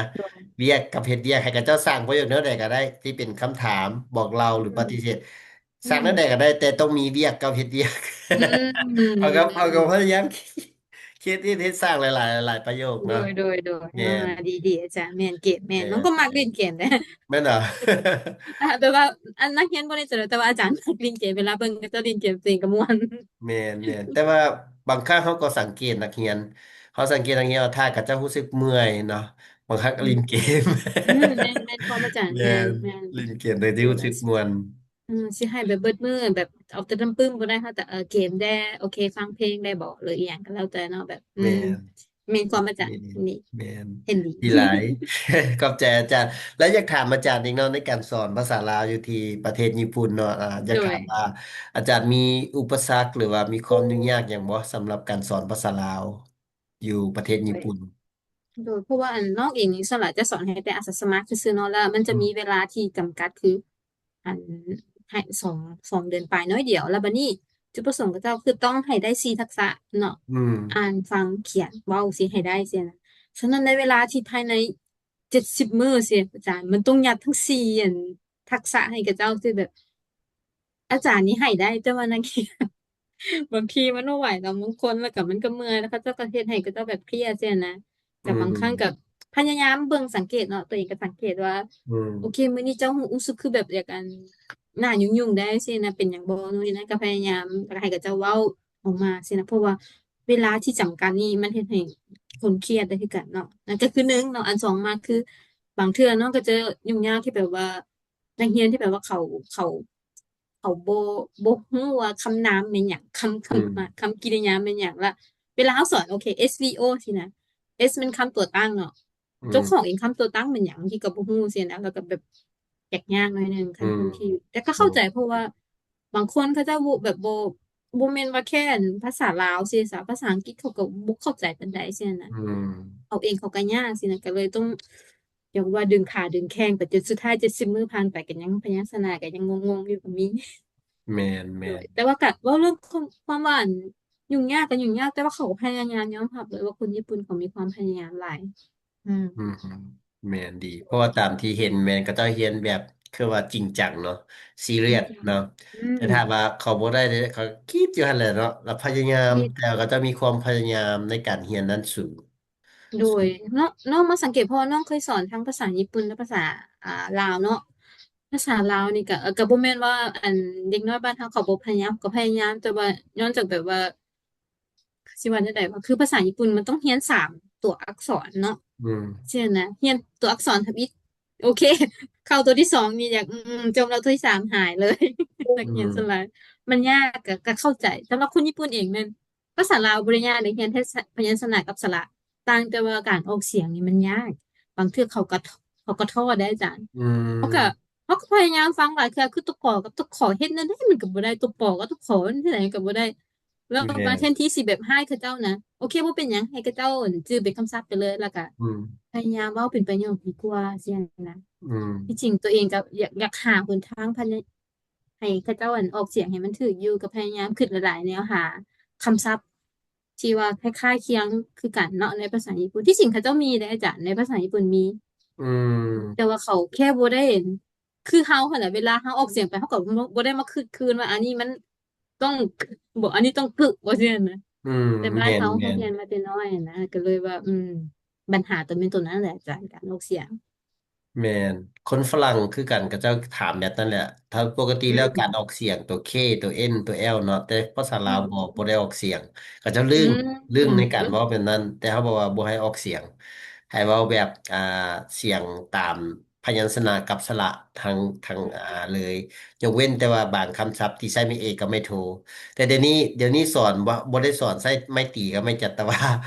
ໂດຍ ວຽກກັບເຮັດວຽກ ໃຫ້ເຂົາເຈົ້າສ້າງປະໂຫຍກແນວໃດກໍໄດ້ ທີ່ເປັນຄຳຖາມ ບອກເລົ່າ ຫຼື ອືມ ປະຕິເສດ ອືມ ສ້າງແນວໃດກໍໄດ້ ແຕ່ຕ້ອງມີວຽກກັບເຮັດວຽກ. ອືມ ເຮົາກໍ ເຮົາກໍພະຍາຍາມ ເຮັດ ເຮັດ ເຮັດສ້າງຫຼາຍໆ ຫຼາຍໆປະໂຫຍກ ໂດ ເນາະ ຍ ໂດຍ ໂດຍ ແມ່ນ ອ່າ ດີ ດີ ອາຈານ ແມ່ນ ເກມ ແມ່ນ ແມ່ນ ນ້ອງກໍມັກຫຼິ້ນເກມເດ້ ແມ່ນເຫາ? ອ່າ ແບບວ່າ ອັນນັກຮຽນບໍ່ໄດ້ເຈາະ ແຕ່ວ່າອາຈານມັກຫຼິ້ນເກມ ເວລາເບິ່ງເຂົາເຈົ້າຫຼິ້ນເກມ ຕົວເອງກໍມ່ວນ ແມ່ນ ແມ່ນ ແຕ່ວ່າບາງຄັ້ງເຮົາກໍສັງເກດນັກຮຽນ ເຮົາສັງເກດນັກຮຽນວ່າ ຖ້າເຂົາເຈົ້າຮູ້ສຶກເມື່ອຍເນາະ ບາງຄັ້ງກໍຫຼິ້ນເກມ ອືມ ອືມ ແມ່ນ ແມ່ນຄວາມອາຈານ ແມ່ນ ແມ່ນ ແມ່ນ ຫຼິ້ນເກມໂດຍທີ່ຮູ້ສຶກມ່ວນ ອືມ ຊິໃຫ້ແບບເບິດມື້ ແບບເອົາແຕ່ນ້ຳປຶ້ມບໍ່ໄດ້ ເຮົາແຕ່ ເອີ ເກມແດ່ ໂອເຄ ຟັງເພງໄດ້ບໍ ຫຼືອີ່ຫຍັງກໍແລ້ວແຕ່ເນາະ ແບບ ອືມ ແມ່ນ ແມ່ນຄວາມອາຈານ ແມ່ນ ນີ້ ແມ່ນ ເຫັນດີ ດີຫຼາຍ ຂອບໃຈອາຈານ ແລະ ຢາກຖາມອາຈານອີກເນາະ ໃນການສອນພາສາລາວຢູ່ທີ່ປະເທດຍີ່ປຸ່ນເນາະ ອາ ຢາກ ໂດຍ ຖາມວ່າ ອາຈານມີອຸປະສັກ ຫຼືວ່າມີຄວາມຫຍຸ້ງຍາກຫຍັງບໍ່ ສຳລັບການສອນພາສາລາວຢູ່ປະເທດຍີ່ປຸ່ນ? ໂດຍ ໂດຍ ເພາະວ່າ ອັນ ນ້ອງເອງນີ້ ສ່ວນຫຼາຍຈະສອນໃຫ້ແຕ່ອາສາສະໝັກຊື່ໆເນາະ ແລ້ວມັນຈະ ອືມ ມີເວລາທີ່ຈຳກັດ ຄື ອັນ ໃຫ້ສອງ ສອງເດືອນປາຍໜ້ອຍດຽວ ແລ້ວບັດນີ້ຈຸດປະສົງເຂົາເຈົ້າຄືຕ້ອງໃຫ້ໄດ້ສີ່ທັກສະເນາະ ອືມ ອ່ານ ຟັງ ຂຽນ ເວົ້າ ຊີ້ ໃຫ້ໄດ້ຊີ້ນະ ສະນັ້ນໃນເວລາທີ່ພາຍໃນເຈັດສິບມື້ຊີ້ ອາຈານ ມັນຕ້ອງຍັດທັງສີ່ ອັນ ທັກສະໃຫ້ເຂົາເຈົ້າ ຄືແບບ ອາຈານນີ້ໃຫ້ໄດ້ ແຕ່ວ່ານັກຮຽນ ບາງທີມັນບໍ່ໄຫວດອກ ບາງຄົນ ແລ້ວກໍມັນກໍເມື່ອຍ ແລ້ວເຂົາເຈົ້າກໍເຮັດໃຫ້ເຂົາເຈົ້າແບບເພຍຊີ້ນະ ແຕ່ ອືມ ບາງຄັ້ງກໍພະຍາຍາມເບິ່ງສັງເກດເນາະ ໂຕເອງກໍສັງເກດວ່າ ອືມ ໂອເຄ ມື້ນີ້ເຈົ້າຮູ້ສຶກຄືແບບຢາກ ອັນ ໜ້າຫຍຸ້ງໆແດ່ຊີ້ນະ ເປັນຫຍັງບໍ່ ໂນ່ນນີ້ນັ້ນ ກໍພະຍາຍາມຢາກໃຫ້ເຂົາເຈົ້າເວົ້າອອກມາຊີ້ນະ ເພາະວ່າເວລາທີ່ຈຳກັດນີ້ມັນເຮັດໃຫ້ຄົນຄຽດໄດ້ຄືກັນເນາະ ນັ້ນກໍຄືໜຶ່ງເນາະ ອັນສອງມາຄື ບາງເທື່ອເນາະ ກໍຈະຫຍຸ້ງຍາກທີ່ແບບວ່າ ນັກຮຽນທີ່ແບບວ່າເຂົາ ເຂົາ ເຂົາບໍ່ ບໍ່ຮູ້ວ່າຄຳນາມແມ່ນຫຍັງ ຄຳ ຄຳ ອືມ ຄຳກິລິຍາແມ່ນຫຍັງ ລະເວລາເຮົາສອນ ໂອເຄ S V O ຊີ້ນະ S ແມ່ນຄຳຕົວຕັ້ງເນາະ ອືມ ເຈົ້າຂອງເອງຄຳຕົວຕັ້ງແມ່ນຫຍັງ ບາງທີກໍບໍ່ຮູ້ຊີ້ນະ ແລ້ວກໍແບບຍາກໆໜ້ອຍໜຶ່ງ ຄັນ ອືມ ຄົນທີ່ ແຕ່ກໍເຂົ້າໃຈ ເພາະວ່າບາງຄົນເຂົາເຈົ້າບໍ່ ແບບບໍ່ ບໍ່ແມ່ນວ່າແຄ່ ອັນ ພາສາລາວຊີ້ຊະ ພາສາອັງກິດເຂົາກໍບໍ່ເຂົ້າໃຈປານໃດຊີ້ນະ ອືມ ເຂົາເອງເຂົາກໍຍາກຊີ້ນະ ກໍເລີຍຕ້ອງ ຢ່າວ່າດຶງຂາດຶງແຂ້ງໄປ ຈົນສຸດທ້າຍເຈັດສິບມື້ຜ່ານໄປ ກໍຍັງພະຍັນຊະນະກໍຍັງງົງໆຢູ່ກໍມີ ແມ່ນໆ ໂດຍ ແຕ່ວ່າກໍເວົ້າເລື່ອງຄວາມ ຄວາມວ່າ ອັນ ຫຍຸ້ງຍາກກໍຫຍຸ້ງຍາກ ແຕ່ວ່າເຂົາກໍພະຍາຍາມ ຍອມຮັບເລີຍວ່າຄົນຍີ່ປຸ່ນເຂົາມີຄວາມພະຍາຍາມຫຼາຍ ອືມ ອືມ ແມ່ນດີ ເພາະວ່າຕາມທີ່ເຫັນແມ່ນເຂົາເຈົ້າຮຽນແບບ ຄືວ່າຈິງຈັງເນາະ ຊີຣຽສເນາະ ອືມ ແຕ່ຖ້າວ່າເຂົາບໍ່ໄດ້ເດ ເຂົາກຣີດຢູ່ຫັ້ນແຫຼະເນາະ ແລ້ວພະຍາຍາມ ແຕ່ວ່າເຂົາເຈົ້າມີຄວາມພະຍາຍາມໃນການຮຽນນັ້ນສູງ. ໂດຍ ເນາະ ນ້ອງມາສັງເກດ ເພາະວ່ານ້ອງເຄີຍສອນທັງພາສາຍີ່ປຸ່ນ ແລະ ພາສາ ອ່າ ລາວເນາະ ພາສາລາວນີ້ກະ ເອີ ກະບໍ່ແມ່ນວ່າ ອັນ ເດັກນ້ອຍບ້ານເຮົາເຂົາບໍ່ພະຍາຍາມ ເຂົາກໍພະຍາຍາມ ແຕ່ວ່າຍ້ອນຈາກແບບວ່າ ຊິວ່າແນວໃດວະ ຄືພາສາຍີ່ປຸ່ນມັນຕ້ອງຮຽນສາມຕົວອັກສອນເນາະ ອືມ ຊີ້ນະ ຮຽນຕົວອັກສອນທຳອິດ ໂອເຄ ເຂົ້າຕົວທີສອງນີ້ຢາກ ອືມ ຈົມແລ້ວ ຕົວທີສາມຫາຍເລີຍ ນັກຮຽນສ່ວນຫຼາຍ ມັນຍາກ ກະ ກະເຂົ້າໃຈ ສຳລັບຄົນຍີ່ປຸ່ນເອງແມ່ນ ພາສາລາວບໍ່ໄດ້ຍາກເດ້ ຮຽນແຕ່ພະຍັນຊະນະກັບສະຫຼະ ຕ່າງແຕ່ວ່າການອອກສຽງນີ້ມັນຍາກ ບາງເທື່ອເຂົາກໍ ເຂົາກໍທໍ້ໄດ້ອາຈານ ອືມ ເຮົາກໍ ເຮົາກໍພະຍາຍາມຟັງຫຼາຍເທື່ອ ຄືຕົວ ກ ກັບຕົວ ຂ ເຮັດແນວໃດມັນກໍບໍ່ໄດ້ ຕົວ ປ ກັບຕົວ ຂ ມັນເຮັດແນວໃດກໍບໍ່ໄດ້ ແລ້ວ ແມ່ນ ບາງແທນທີ່ຊິແບບຮ້າຍເຂົາເຈົ້ານະ ໂອເຄ ບໍ່ເປັນຫຍັງ ໃຫ້ເຂົາເຈົ້າຈື່ເປັນຄຳສັບໄປເລີຍ ແລ້ວກໍ ອືມ ພະຍາຍາມເວົ້າເປັນປະໂຫຍກດີກວ່າຊີ້ນະ ອືມ ທີ່ຈິງຕົວເອງກໍຢາກ ຢາກຫາຫົນທາງພະຍາຍາມ ໃຫ້ເຂົາເຈົ້າ ອັນ ອອກສຽງໃຫ້ມັນຖືກຢູ່ ກໍພະຍາຍາມຄິດຫຼາຍໆແນວ ຫາຄຳສັບທີ່ວ່າຄ້າຍໆຄຽງຄືກັນເນາະ ໃນພາສາຍີ່ປຸ່ນ ທີ່ຈິງເຂົາເຈົ້າມີເດ້ອາຈານ ໃນພາສາຍີ່ປຸ່ນມີ ອືມ ແຕ່ວ່າເຂົາແຄ່ບໍ່ໄດ້ ຄືເຮົາຫັ້ນແຫຼະ ເວລາເຮົາອອກສຽງໄປ ເຮົາກໍບໍ່ ບໍ່ໄດ້ມາຄຶດຄືນວ່າ ອັນນີ້ມັນຕ້ອງ ບໍ່ ອັນນີ້ຕ້ອງກຶ ບໍ່ຊີ້ນະ ອືມ ແຕ່ບ້ານເຮົາ ແມ່ນໆ ເຮົາຮຽນມາແຕ່ນ້ອຍນະ ກໍເລີຍວ່າ ອືມ ບັນຫາຕົວແມ່ນຕົວນັ້ນແຫຼະອາຈານ ການອອກສຽງ ແມ່ນ ຄົນຝຣັ່ງຄືກັນ ເຂົາເຈົ້າຖາມແບບນັ້ນແຫຼະ ຖ້າປົກກະຕິແລ້ວ ອືມ ການອອກສຽງຕົວ K ຕົວ N ຕົວ L ເນາະ ແຕ່ພາສາລາວ ອືມ ບໍ່ ບໍ່ໄດ້ອອກສຽງ ເຂົາເຈົ້າລຶ້ງ ອືມ ລຶ້ງ ອືມ ໃນການເວົ້າແບບນັ້ນ ແຕ່ເຮົາບອກວ່າບໍ່ໃຫ້ອອກສຽງ ໃຫ້ເວົ້າແບບ ອ່າ ສຽງຕາມພະຍັນຊະນະກັບສະຫຼະທັງ ທັງ ອືມ ອ່າ ເລີຍ ຍົກເວັ້ນແຕ່ວ່າບາງຄຳສັບທີ່ໃຊ້ໄມ້ເອກກັບໄມ້ໂທ ແຕ່ດຽວນີ້ ດຽວນີ້ສອນບໍ່ ບໍ່ໄດ້ສອນໃຊ້ໄມ້ຕີກັບໄມ້ຈັດຕະວາ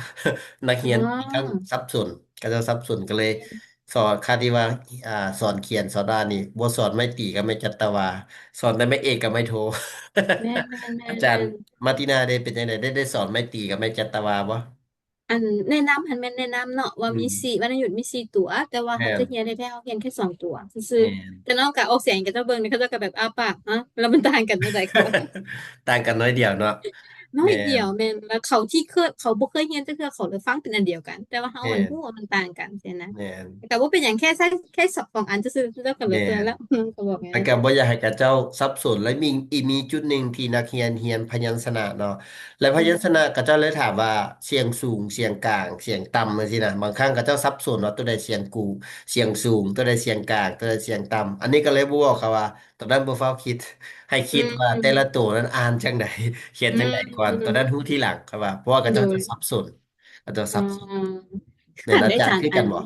ນັກຮຽນ ອໍ ຂ້ອນຂ້າງສັບສົນ ເຂົາເຈົ້າສັບສົນ ກໍເລີຍ ແມ່ນ ສອນ ຄາດທີ່ວ່າ ອ່າ ສອນຂຽນສອນອ່ານນີ້ ບໍ່ສອນໄມ້ຕີກັບໄມ້ຈັດຕະວາ ສອນແຕ່ໄມ້ເອກກັບໄມ້ໂທ ແມ່ນໆໆໆ ອາຈານມາຕິນາເດ ເປັນຈັ່ງໃດ ໄດ້ ໄດ້ສອນໄມ້ຕີກັບໄມ້ຈັດຕະວາບໍ່? ອັນແນະນຳຫັ້ນແມ່ນແນະນຳເນາະ ວ່າມີ ອືມ ສີ່ ວັນນະຍຸດມີສີ່ຕົວ ແຕ່ວ່າ ແມ່ນ ເຮົາຈະຮຽນແທ້ໆ ເຮົາຮຽນແຄ່ສອງຕົວຊື່ໆ ແມ່ນ ແຕ່ນ້ອງກະອອກສຽງໃຫ້ເຂົາເຈົ້າເບິ່ງ ເຂົາເຈົ້າກະແບບອ້າປາກ ຮະ ແລ້ວມັນຕ່າງກັນແນວໃດຄະ? ຕ່າງກັນໜ້ອຍດຽວເນາະ ໜ້ອຍດຽວ ແມ່ນ ແມ່ນ ແລ້ວເຂົາທີ່ເຄີຍ ເຂົາບໍ່ເຄີຍຮຽນຈັກເທື່ອ ເຂົາເລີຍຟັງເປັນອັນດຽວກັນ ແຕ່ວ່າເຮົາ ແມ່ນ ຮູ້ວ່າມັນຕ່າງກັນຊີ້ນະ ແມ່ນ ແຕ່ກໍບໍ່ເປັນຫຍັງ ແຄ່ໃຊ້ ແຄ່ສອງອັນຊື່ໆ ແລ້ວກໍເລີຍ ແມ່ນ ແລ້ວ ກໍບອກ ແລ້ວກໍບໍ່ຢາກໃຫ້ເຂົາເຈົ້າສັບສົນ ແລະ ມີ ອີກມີຈຸດໜຶ່ງທີ່ນັກຮຽນຮຽນພະຍັນຊະນະເນາະ ແລະ ພະຍັນຊະນະ ອືມ ເຂົາເຈົ້າເລີຍຖາມວ່າສຽງສູງ ສຽງກາງ ສຽງຕ່ຳ ຈັ່ງຊີ້ນະ ບາງຄັ້ງເຂົາເຈົ້າສັບສົນວ່າຕົວໃດສຽງກູ ສຽງສູງ ຕົວໃດສຽງກາງ ຕົວໃດສຽງຕ່ຳ ອັນນີ້ກໍເລີຍບໍ່ບອກເຂົາວ່າ ຕອນນັ້ນບໍ່ຟ້າວຄິດ ໃຫ້ຄິດ ອືມ ວ່າແຕ່ລະໂຕນັ້ນອ່ານຈັ່ງໃດ ຂຽນຈັ່ງໃດກ່ອນ ອືມ ຕອນນັ້ນຮູ້ທີຫຼັງ ເຂົາວ່າ ເພາະວ່າເຂົາເຈົ້າຈະສັບສົນ ອືມ ເຂົາເຈົ້າສັບສົນ ແມ່ນ ອາຈານຄືກັນບໍ່?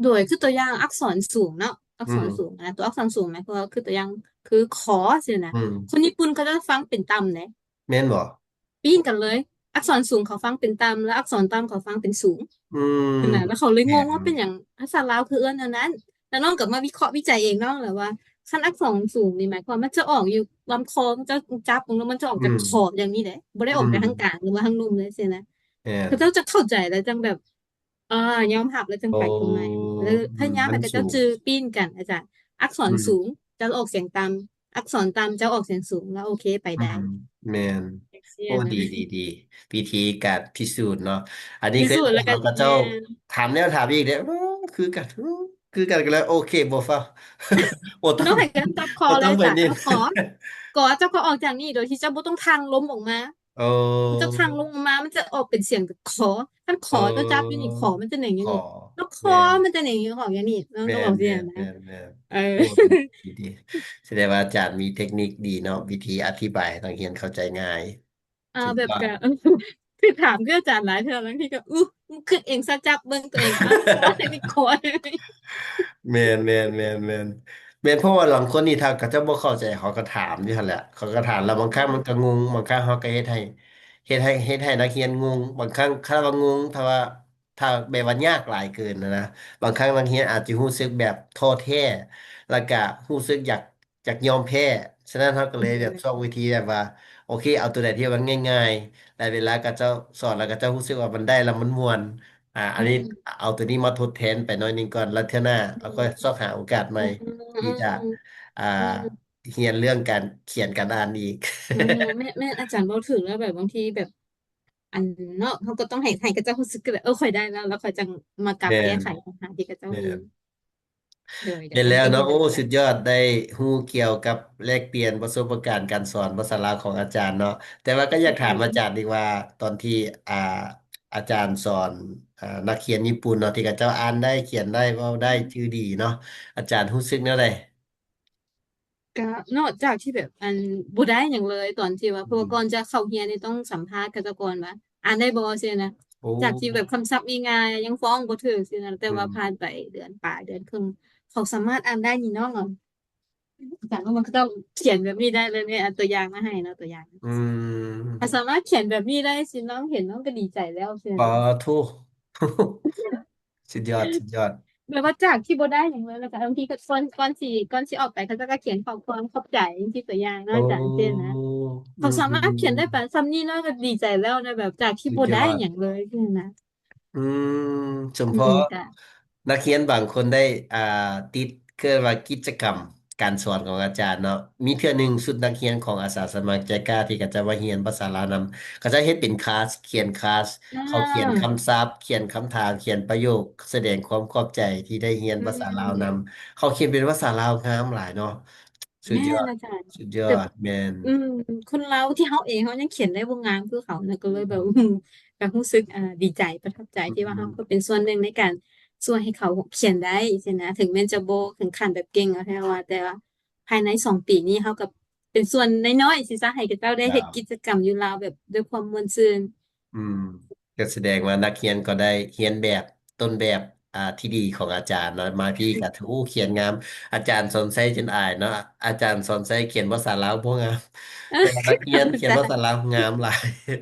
ໂດຍ ຄືຕົວຢ່າງອັກສອນສູງເນາະ ອັກສອນ ອືມ ສູງນະ ຕົວອັກສອນສູງໝາຍຄວາມວ່າ ຄືຕົວຢ່າງ ຄື ຂໍ ຊີ້ນະ ອືມ ຄົນຍີ່ປຸ່ນເຂົາເຈົ້າຟັງເປັນຕ່ຳເດ້ ແມ່ນບໍ່? ປີ້ນກັນເລີຍ ອັກສອນສູງເຂົາຟັງເປັນຕ່ຳ ແລະ ອັກສອນຕ່ຳເຂົາຟັງເປັນສູງ ອືມ ຫັ້ນນະ ແລ້ວເຂົາເລີຍງົງວ່າ ແມ່ນ ເປັນຫຍັງພາສາລາວຄືເອີ້ນແນວນັ້ນ ແລ້ວນ້ອງກໍມາວິເຄາະວິໄຈເອງເນາະ ແລ້ວວ່າຄັນອັກສອນສູງນີ້ໝາຍຄວາມມັນຈະອອກຢູ່ລຳຄໍ ມັນຈະຈັບລົງ ແລ້ວມັນຈະອອກຈາກ ອືມ ຂອບຢ່າງນີ້ເດ້ ບໍ່ໄດ້ອອກໄປ ອືມ ທາງກາງ ຫຼືວ່າທາງລຸ່ມເດ້ຊີ້ນະ ແມ່ນ ເຂົາເຈົ້າຈະເຂົ້າໃຈ ແລ້ວຈັ່ງແບບ ອ່າ ຍອມຮັບແລ້ວຈັ່ງໄປ ໂອ້ ຕົງໃໝ່ ແລ້ວພະຍາຍາມໃຫ້ເຂົາເຈົ້າຈື່ປີ້ນກັນ ອືມ ອາຈານ ອັກສອນ ອືມ ສູງ ເຈົ້າອອກສຽງຕ່ຳ ອັກສອນຕ່ຳ ເຈົ້າອອກສຽງສູງ ແລ້ວໂອເຄ ໄປໄດ້ ອືມ ແມ່ນ ໂອ້ ດີ ດີ ດີ ວິທີການພິສູດເນາະ ອັນນີ້ຄືເຂົາເຈົ້າ ແມ່ນ ຖາມແລ້ວຖາມອີກເດ້ ໂອ້ ຄືກັນ ໂອ້ ຄືກັນ ກໍເລີຍໂອເຄ ບໍ່ຟ້າວ ບໍ່ຕ້ອງ ຕ້ອງໃຫ້ເຈົ້າຈັບຄໍເລີຍ ຈັບຄໍ ກໍເຈົ້າກໍອອກຈາກນີ້ ໂດຍທີ່ເຈົ້າບໍ່ຕ້ອງທາງລົມອອກມາ ໂອ້ ເຈົ້າທາງລົມອອກມາ ມັນຈະອອກເປັນສຽງ ຂໍ ຄັນຂໍ ອໍ ເຈົ້າຈັບຢູ່ນີ້ ຂໍ ມັນຈະເໜັງຢູ່ນີ້ ອໍ ແລ້ວຂໍ ແມ່ນ ມັນຈະເໜັງຢູ່ ອອກຢ່າງນີ້ ແມ່ນ ແມ່ນ ແມ່ນ ເອີ ໂອ້ ດີ ດີ ສະແດງວ່າອາຈານມີເຕັກນິກດີເນາະ ວິທີອະທິບາຍໃຫ້ນັກຮຽນເຂົ້າໃຈງ່າຍ ອ່າ ສຸດຍອດ ແບບກະ ຄືຖາມຄືອາຈານຫຼາຍເທື່ອ ບາງທີກໍ ອື ຄິດເອງຊະ ຈັບເບິ່ງຕົວເອງ ເອົາ ເຕັກນິກຂໍ ແມ່ນ ແມ່ນ ແມ່ນ ແມ່ນ ແມ່ນ ເພາະວ່າລາງຄົນນີ້ ຖ້າເຂົາເຈົ້າບໍ່ເຂົ້າໃຈ ເຂົາກໍຖາມຢູ່ຫັ້ນແຫຼະ ເຂົາກໍຖາມ ແລ້ວບາງຄັ້ງມັນກໍງົງ ບາງຄັ້ງເຮົາກໍເຮັດໃຫ້ ເຮັດໃຫ້ ເຮັດໃຫ້ນັກຮຽນງົງ ບາງຄັ້ງ ຖ້າວ່າງົງ ຖ້າວ່າ ຖ້າແບບວ່າຍາກຫຼາຍເກີນນະ ບາງຄັ້ງນັກຮຽນອາດຈະຮູ້ສຶກແບບທໍ້ແທ້ ແລ້ວກະຮູ້ສຶກຢາກ ຢາກຍອມແພ້ ສະນັ້ນເຮົາກໍເລີຍແບບຊອກວິທີແບບວ່າ ໂອເຄ ເອົາຕົວໃດທີ່ວ່າມັນງ່າຍໆ ແລະ ເວລາເຂົາເຈົ້າສອນ ແລ້ວເຂົາເຈົ້າຮູ້ສຶກວ່າມັນໄດ້ ແລ້ວມັນມ່ວນ ອ່າ ອັນນີ້ ອືມ ເອົາຕົວນີ້ມາທົດແທນໄປໜ້ອຍໜຶ່ງກ່ອນ ແລ້ວເທື່ອໜ້າເຮົາຄ່ອຍຊອກຫາໂອກາດໃໝ່ ອືມ ທີ່ຈະ ອືມ ອ່າ ອືມ ຮຽນເລື່ອງການຂຽນການອ່ານອີກ ອືມ ແມ່ນ ແມ່ນ ອາຈານເວົ້າຖືກແລ້ວ ແບບບາງທີແບບ ອັນເນາະ ເຮົາກໍຕ້ອງໃຫ້ ໃຫ້ເຂົາເຈົ້າຮູ້ສຶກຄືແບບ ເອີ ຂ້ອຍໄດ້ແລ້ວ ແລ້ວຂ້ອຍຈັ່ງມາກັບ ແມ່ນ ແກ້ໄຂບັນຫາທີ່ເຂົາເຈົ້າມີ ແມ່ນ ໂດຍ ແມ່ນແລ້ວເນາະ ໂອ້ ສຸດຍອດ ໄດ້ຮູ້ກ່ຽວກັບແລກປ່ຽນປະສົບປະການການສອນພາສາລາວຂອງອາຈານເນາະ ແຕ່ວ່າກໍຢາກຖາມອາຈານອີກວ່າ ຕອນທີ່ ອ່າ ອາຈານສອນ ອ່າ ນັກຮຽນຍີ່ປຸ່ນເນາະ ທີ່ເຂົາເຈົ້າອ່ານໄດ້ ຂຽນໄດ້ ເວົ້າໄດ້ ອືມ ຈື່ດີເນາະ ອາຈານຮູ້ສຶກແນວໃດ? ກະເນາະ ຈາກທີ່ແບບ ອັນ ບໍ່ໄດ້ຫຍັງເລີຍ ຕອນທີ່ວ່າ ອືມ ເພາະວ່າກ່ອນຈະເຂົ້າຮຽນນີ້ຕ້ອງສຳພາດເຂົາເຈົ້າກ່ອນວ່າ ອ່ານໄດ້ບໍ່ ຊີ້ນະ ໂອ້ ຈາກທີ່ແບບຄຳສັບງ່າຍໆ ຍັງຟ້ອງບໍ່ຖືກຊີ້ນະ ແຕ່ວ່າ ອືມ ຜ່ານໄປເດືອນປາຍ ເດືອນເຄິ່ງ ເຂົາສາມາດອ່ານໄດ້ນີ້ນ້ອງ ອາຈານວ່າມັນກໍຕ້ອງຂຽນແບບນີ້ໄດ້ເລີຍ ແມ່ນເອົາຕົວຢ່າງມາໃຫ້ເນາະ ຕົວຢ່າງ ອືມ ຖ້າສາມາດຂຽນແບບນີ້ໄດ້ຊີ້ ນ້ອງເຫັນນ້ອງກໍດີໃຈແລ້ວຊີ້ ປາໂທ ສຸດຍອດ ສຸດຍອດ ແບບວ່າຈາກທີ່ບໍ່ໄດ້ຫຍັງເລີຍ ແລ້ວກໍບາງທີກໍກ່ອນ ກ່ອນຊິ ກ່ອນຊິອອກໄປ ເຂົາເຈົ້າກໍຂຽນຂໍ້ຄວາມຂອບໃຈຈັ່ງຊີ້ ຕົວຢ່າງເນາະ ອາຈານ ໂອ້ ຈັ່ງຊີ້ນະ ອືມ ເຂົາສາມາດຂຽນໄດ້ປານສ່ຳນີ້ ນ້ອງກໍດີໃຈແລ້ວນະ ແບບຈາກທີ່ບໍ່ໄດ້ຫຍັງເລີຍຊີ້ນະ ອືມ ສົມພໍ້ ອືມ ກໍ ນັກຮຽນບາງຄົນໄດ້ ອ່າ ຕິດ ເອີ້ນວ່າກິດຈະກຳການສອນຂອງອາຈານເນາະ ມີເທື່ອໜຶ່ງຊຸດນັກຮຽນຂອງອາສາສະໝັກໃຈກ້າ ທີ່ເຂົາເຈົ້າມາຮຽນພາສາລາວນຳ ເຂົາເຈົ້າເຮັດເປັນຄລາສ ຂຽນຄລາສ ອ່າ ເຂົາຂຽນຄຳສັບ ຂຽນຄຳຖາມ ຂຽນປະໂຫຍກ ສະແດງຄວາມຂອບໃຈທີ່ໄດ້ຮຽນພາສາລາວນຳ ອືມ ເຂົາຂຽນເປັນພາສາລາວງາມຫຼາຍເນາະ ສຸດຍອດ ແມ່ນອາຈານ ສຸດຍອດ ແມ່ນ ອືມ ຄົນລາວທີ່ເຮົາເອງ ເຮົາຍັງຂຽນໄດ້ບໍ່ງາມຄືເຂົານະ ກໍເລີຍແບບ ອືມ ອືມ ກໍຮູ້ສຶກ ອ່າ ດີໃຈ ປະທັບໃຈ ອືມ ທີ່ວ່າເຮົາກໍເປັນສ່ວນໜຶ່ງໃນການຊ່ວຍໃຫ້ເຂົາຂຽນໄດ້ຊີ້ນະ ເຖິງແມ່ນຈະບໍ່ເຖິງຂັ້ນແບບເກັ່ງເອົາແທ້ວ່າ ແຕ່ວ່າພາຍໃນສອງປີນີ້ ເຮົາກໍເປັນສ່ວນນ້ອຍໆ ຊິຊະ ໃຫ້ເຂົາເຈົ້າໄດ້ເຮັດ ເຈົ້າ ກິດຈະກຳຢູ່ລາວແບບດ້ວຍຄວາມມ່ວນຊື່ນ ອືມ ກໍສະແດງວ່ານັກຮຽນກໍໄດ້ຮຽນແບບ ຕົ້ນແບບ ອ່າ ທີ່ດີຂອງອາຈານເນາະ ມາພີ້ກໍຖື ໂອ້ ຂຽນງາມ ອາຈານສອນໄຊຈົນອາຍເນາະ ອາຈານສອນໄຊຂຽນພາສາລາວບໍ່ງາມ ແຕ່ວ່ານັກຮຽນຂຽນພາສາລາວງາມຫຼາຍ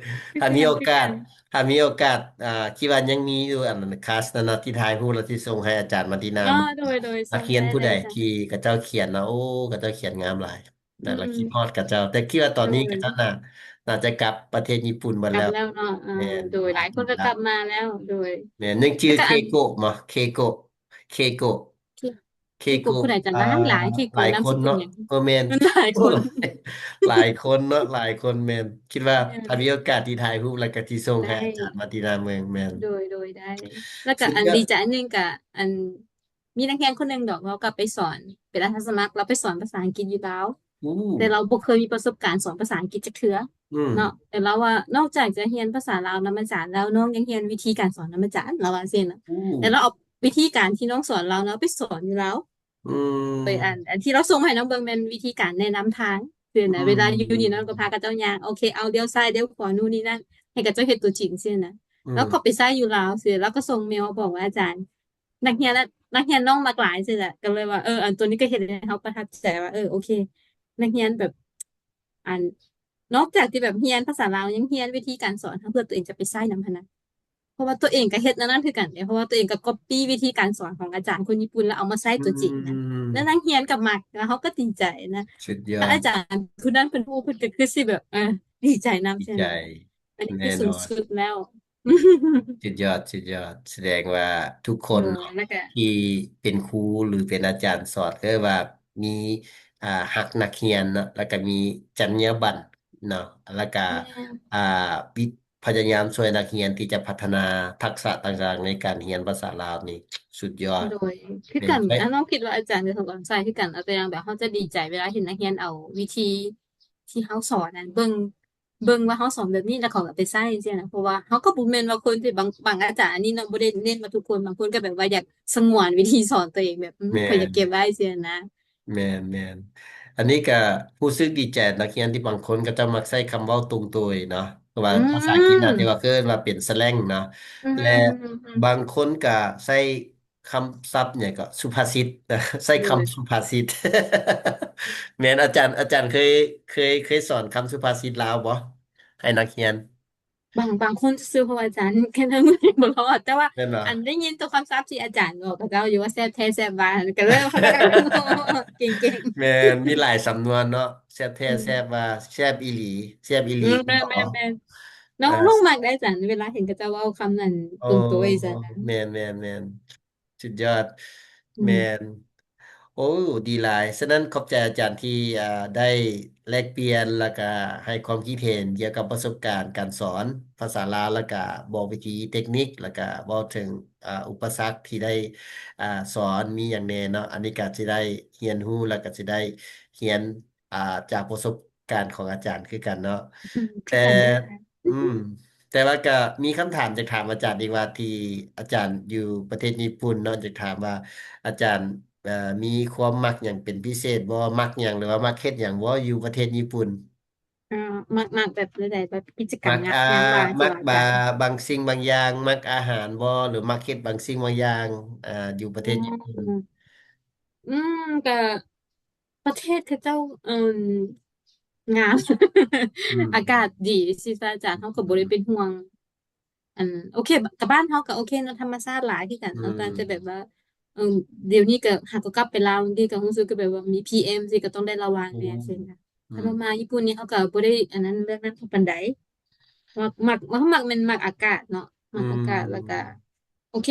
ຖ້າມີໂອກາດ ຖ້າມີໂອກາດ ອ່າ ຄິດວ່າຍັງມີຢູ່ ອັນ ຄລາສນັ້ນນະ ທີ່ຖ່າຍຮູບແລ້ວຊິສົ່ງໃຫ້ອາຈານມາຕີນາ ອໍ ໂດຍ ໂດຍ ນັກຮຽນຜູ້ໃດທີ່ເຂົາເຈົ້າຂຽນນະ ໂອ້ ເຂົາເຈົ້າຂຽນງາມຫຼາຍ ແລ້ວ ອືມ ຄິດຮອດເຂົາເຈົ້າ ແຕ່ຄິດວ່າຕອນນີ້ ໂດຍ ເຂົາເຈົ້າໜ້າ ໜ້າຈະກັບປະເທດຍີ່ປຸ່ນເບິດແລ້ວ ກັບແລ້ວເນາະ ເອີ ແມ່ນ ໂດຍ ຫຼາຍຄົນກໍກັບມາແລ້ວ ໂດຍ ແມ່ນ ຍັງຈື່ ເຄໂກະ ເຄໂກະ ເຄໂກະ ເຄ ເຄ ເກໂກະ ຜູ້ໃດຈະຫຼາຍໆ ເກໂກະ ອາ ນາມສະກຸນຫຍັງ? ເອີ ແມ່ນ ຫຼາຍຄົນ ຫຼາຍຄົນເນາະ ຫຼາຍຄົນ ແມ່ນ ຄິດວ່າ ແມ່ນ ຖ້າມີໂອກາດທີ່ຖ່າຍຮູບ ແລ້ວກໍທີ່ສົ່ງໃຫ້ ໄດ້ ອາຈານມາຕິນາເບິ່ງ ແມ່ນ ໂດຍ ໂດຍ ໄດ້ ແລ້ວກໍ ສຸດຍອດ ອັນດີໃຈອັນໜຶ່ງກໍ ອັນ ມີນັກຮຽນຄົນໜຶ່ງດອກ ລາວກໍໄປສອນ ເປັນອາສາສະໝັກ ລາວໄປສອນພາສາອັງກິດຢູ່ລາວ ໂອ້ ແຕ່ລາວບໍ່ເຄີຍມີປະສົບການສອນພາສາອັງກິດຈັກເທື່ອ ອືມ ເນາະ ແຕ່ລາວວ່ານອກຈາກຈະຮຽນພາສາລາວນຳອາຈານແລ້ວ ນ້ອງຍັງຮຽນວິທີການສອນນຳອາຈານ ລາວວ່າຈັ່ງຊີ້ນະ ໂອ້ ແຕ່ລາວເອົາວິທີການທີ່ນ້ອງສອນລາວນະໄປສອນຢູ່ລາວ ອືມ ໄປອັນ ອັນທີ່ລາວສົ່ງໃຫ້ນ້ອງເບິ່ງແມ່ນວິທີການແນະນຳທາງ ຊີ້ນະ ອືມ ເວລາຢູ່ນີ້ນ້ອງກໍພາເຂົາເຈົ້າຍ່າງ ໂອເຄ ເອົາລ້ຽວຊ້າຍ ລ້ຽວຂວາ ນູ່ນນີ້ນັ້ນ ໃຫ້ເຂົາເຈົ້າເຮັດຕົວຈິງ ຊີ້ນະ ອືມ ລາວກໍໄປໃຊ້ຢູ່ລາວ ຊີ້ ລາວກໍສົ່ງເມວບອກວ່າ ອາຈານ ນັກຮຽນ ນັກຮຽນນ້ອງມັກຫຼາຍ ຊີ້ແຫຼະ ກໍເລີຍວ່າ ເອີ ອັນຕົວນີ້ກໍເຮັດໃຫ້ເຮົາປະທັບໃຈວ່າ ເອີ ໂອເຄ ນັກຮຽນແບບ ອັນ ນອກຈາກທີ່ແບບຮຽນພາສາລາວ ຍັງຮຽນວິທີການສອນເພື່ອຕົວເອງຈະໄປໃຊ້ນຳຫັ້ນນະ ເພາະວ່າຕົວເອງກໍເຮັດແນວນັ້ນຄືກັນເດ້ ເພາະວ່າຕົວເອງກໍກັອບປີ້ວິທີການສອນຂອງອາຈານຄົນຍີ່ປຸ່ນ ແລ້ວເອົາມາໃຊ້ຕົວຈິງນະ ອືມ ແລ້ວນັກຮຽນກໍມັກ ແລ້ວເຮົາກໍດີໃຈນະ ສຸດຍອດ ຖ້າອາຈານຜູ້ນັ້ນເພິ່ນຮູ້ ເພິ່ນກໍຄືຊິແບບ ເອີ ດີໃຈນຳ ດີໃຈ ໃຊ່ໄໝ? ອັນນີ້ຄືສູງສຸດແລ້ວ ແນ່ນອນ ສຸດຍອດ ສຸດຍອດ ສະແດງວ່າທຸກຄົນ ໂດຍ ເນາະ ແລ້ວກະ ທີ່ເປັນຄູ ຫຼື ເປັນອາຈານສອນ ກໍວ່າມີ ອ່າ ຮັກນັກຮຽນເນາະ ແລ້ວກະມີຈັນຍາບັນເນາະ ແລ້ວກະ ແມ່ນ ອ່າ ປິ ພະຍາຍາມຊ່ວຍນັກຮຽນທີ່ຈະພັດທະນາທັກສະຕ່າງໆໃນການຮຽນພາສາລາວນີ້ ສຸດຍອດ ໂດຍ ຄືກັນ ແມ່ນ ອາ ນ້ອງຄິດວ່າອາຈານກໍສອນໃສ່ຄືກັນ ເອົາຕົວຢ່າງແບບເຮົາຈະດີໃຈເວລາເຫັນນັກຮຽນເອົາວິທີທີ່ເຮົາສອນນັ້ນເບິ່ງ ເບິ່ງວ່າເຮົາສອນແບບນີ້ ແລ້ວເຂົາກໍໄປໃຊ້ຈັ່ງຊີ້ນະ ເພາະວ່າເຮົາກໍບໍ່ແມ່ນວ່າຄົນທີ່ ບາງ ບາງອາຈານອັນນີ້ເນາະ ບໍ່ໄດ້ເນັ້ນວ່າທຸກຄົນ ບາງຄົນກໍແບບວ່າຢາກສະຫງວນວິທີສອນຕົວເອງ ແບບ ອືມ ແມ່ນ ຂ້ອຍຢາກເກັບໄວ້ຊີ້ນະ ແມ່ນໆ ອັນນີ້ກໍຮູ້ສຶກດີໃຈ ນັກຮຽນທີ່ບາງຄົນເຂົາເຈົ້າມັກໃຊ້ຄຳເວົ້າຕົງໂຕຍເນາະ ເພາະວ່າ ອືມ ພາສາອັງກິດນະ ທີ່ວ່າເອີ້ນວ່າເປັນ slang ເນາະ ອືມ ແລະ ອືມ ບາງຄົນກໍໃຊ້ ຄຳສັບຫຍັງເກາະ ສຸພາສິດ ໃຊ້ຄຳ ແມ່ນ ສຸພາສິດ ແມ່ນ ອາຈານ ອາຈານເຄີຍ ເຄີຍ ເຄີຍສອນຄຳສຸພາສິດລາວບໍ່ ໃຫ້ນັກຮຽນ? ບາງ ບາງຄົນຊື່ໆ ເພາະວ່າອາຈານແຄ່ນັ້ນບໍ່ລອດ ແຕ່ວ່າ ແມ່ນບໍ່? ອັນໄດ້ຍິນແຕ່ຄຳສັບທີ່ອາຈານບອກເຂົາເຈົ້າຢູ່ວ່າ ແຊບແທ້ແຊບຫວານ ກໍເລີຍ ເກັ່ງໆ ແມ່ນ ມີຫຼາຍສຳນວນເນາະ ແຊບແທ້ ອືມ ແຊບຫວາ ແຊບອີ່ຫຼີ ແຊບອີ່ຫຼີ ອືມ ແມ່ນໆ ນ້ອງ ເອີ ນ້ອງມັກໄດ໋ອາຈານ ເວລາເຫັນເຂົາເຈົ້າເວົ້າຄຳນັ້ນ ອໍ ຕົງໂຕຍຊັ້ນນະ ແມ່ນໆໆ ສຸດຍອດ ອືມ ແມ່ນ ໂອ້ ດີຫຼາຍ ສະນັ້ນຂອບໃຈອາຈານທີ່ ອ່າ ໄດ້ແລກປ່ຽນ ແລ້ວກະໃຫ້ຄວາມຄິດເຫັນກ່ຽວກັບປະສົບການການສອນພາສາລາວ ແລ້ວກະບອກວິທີເຕັກນິກ ແລ້ວກະເວົ້າເຖິງ ອ່າ ອຸປະສັກທີ່ໄດ້ ອ່າ ສອນມີຫຍັງແດ່ເນາະ ອັນນີ້ກະຊິໄດ້ຮຽນຮູ້ ແລ້ວກະຊິໄດ້ຮຽນ ອ່າ ຈາກປະສົບການຂອງອາຈານຄືກັນເນາະ ອືມ ແຕ່ ຄືກັນເດີ ອືມ ແຕ່ວ່າກໍມີຄຳຖາມຈາກ ຖາມອາຈານອີກວ່າ ທີ່ອາຈານຢູ່ປະເທດຍີ່ປຸ່ນເນາະ ຢາກຖາມວ່າອາຈານ ເອີ ມີຄວາມມັກຫຍັງເປັນພິເສດບໍ່? ມັກຫຍັງ ຫຼືວ່າມັກເຮັດຫຍັງບໍ່ ຢູ່ປະເທດຍີ່ປຸ່ນ? ເອີ ມັກ ມັກແບບໃດ? ແບບກິດຈະກຳ ມັກ ງານ ອ່າ ງານຫວາງ ມັກ ຊິວ່າ ບາ ບາງສິ່ງບາງຢ່າງ ມັກອາຫານບໍ່ ຫຼືມັກເຮັດບາງສິ່ງບາງຢ່າງ ອ່າ ຢູ່ປະເທດຍີ່ປຸ່ນ? ອືມ ອືມ ກໍ ປະເທດເຂົາເຈົ້າ ເອີ່ມ ງາມ ອືມ ອາກາດດີ ຊິຊາຈານ ເຮົາກໍບໍ່ໄດ້ເປັນຫ່ວງ ອັນ ໂອເຄ ກະບ້ານເຮົາກໍໂອເຄເນາະ ທຳມະຊາດຫຼາຍຄືກັນເນາະ ອືມ ແຕ່ ແຕ່ແບບວ່າ ເອີ່ມ ດຽວນີ້ກໍຫາກໍກັບໄປລາວ ບາງທີກໍຮູ້ສຶກກໍແບບວ່າມີ ພີເອັມ ຊີ້ ກໍຕ້ອງໄດ້ລະວັງແດ່ ອືມ ຊີ້ນະ ອືມ ຖ້າວ່າມາຍີ່ປຸ່ນນີ້ ເຮົາກໍບໍ່ໄດ້ອັນນັ້ນເລື່ອງນັ້ນປານໃດ ມັກ ມັກ ມັກ ມັກແມ່ນມັກອາກາດເນາະ ມັກອາກາດ ອືມ ແລ້ວກໍ ໂອເຄ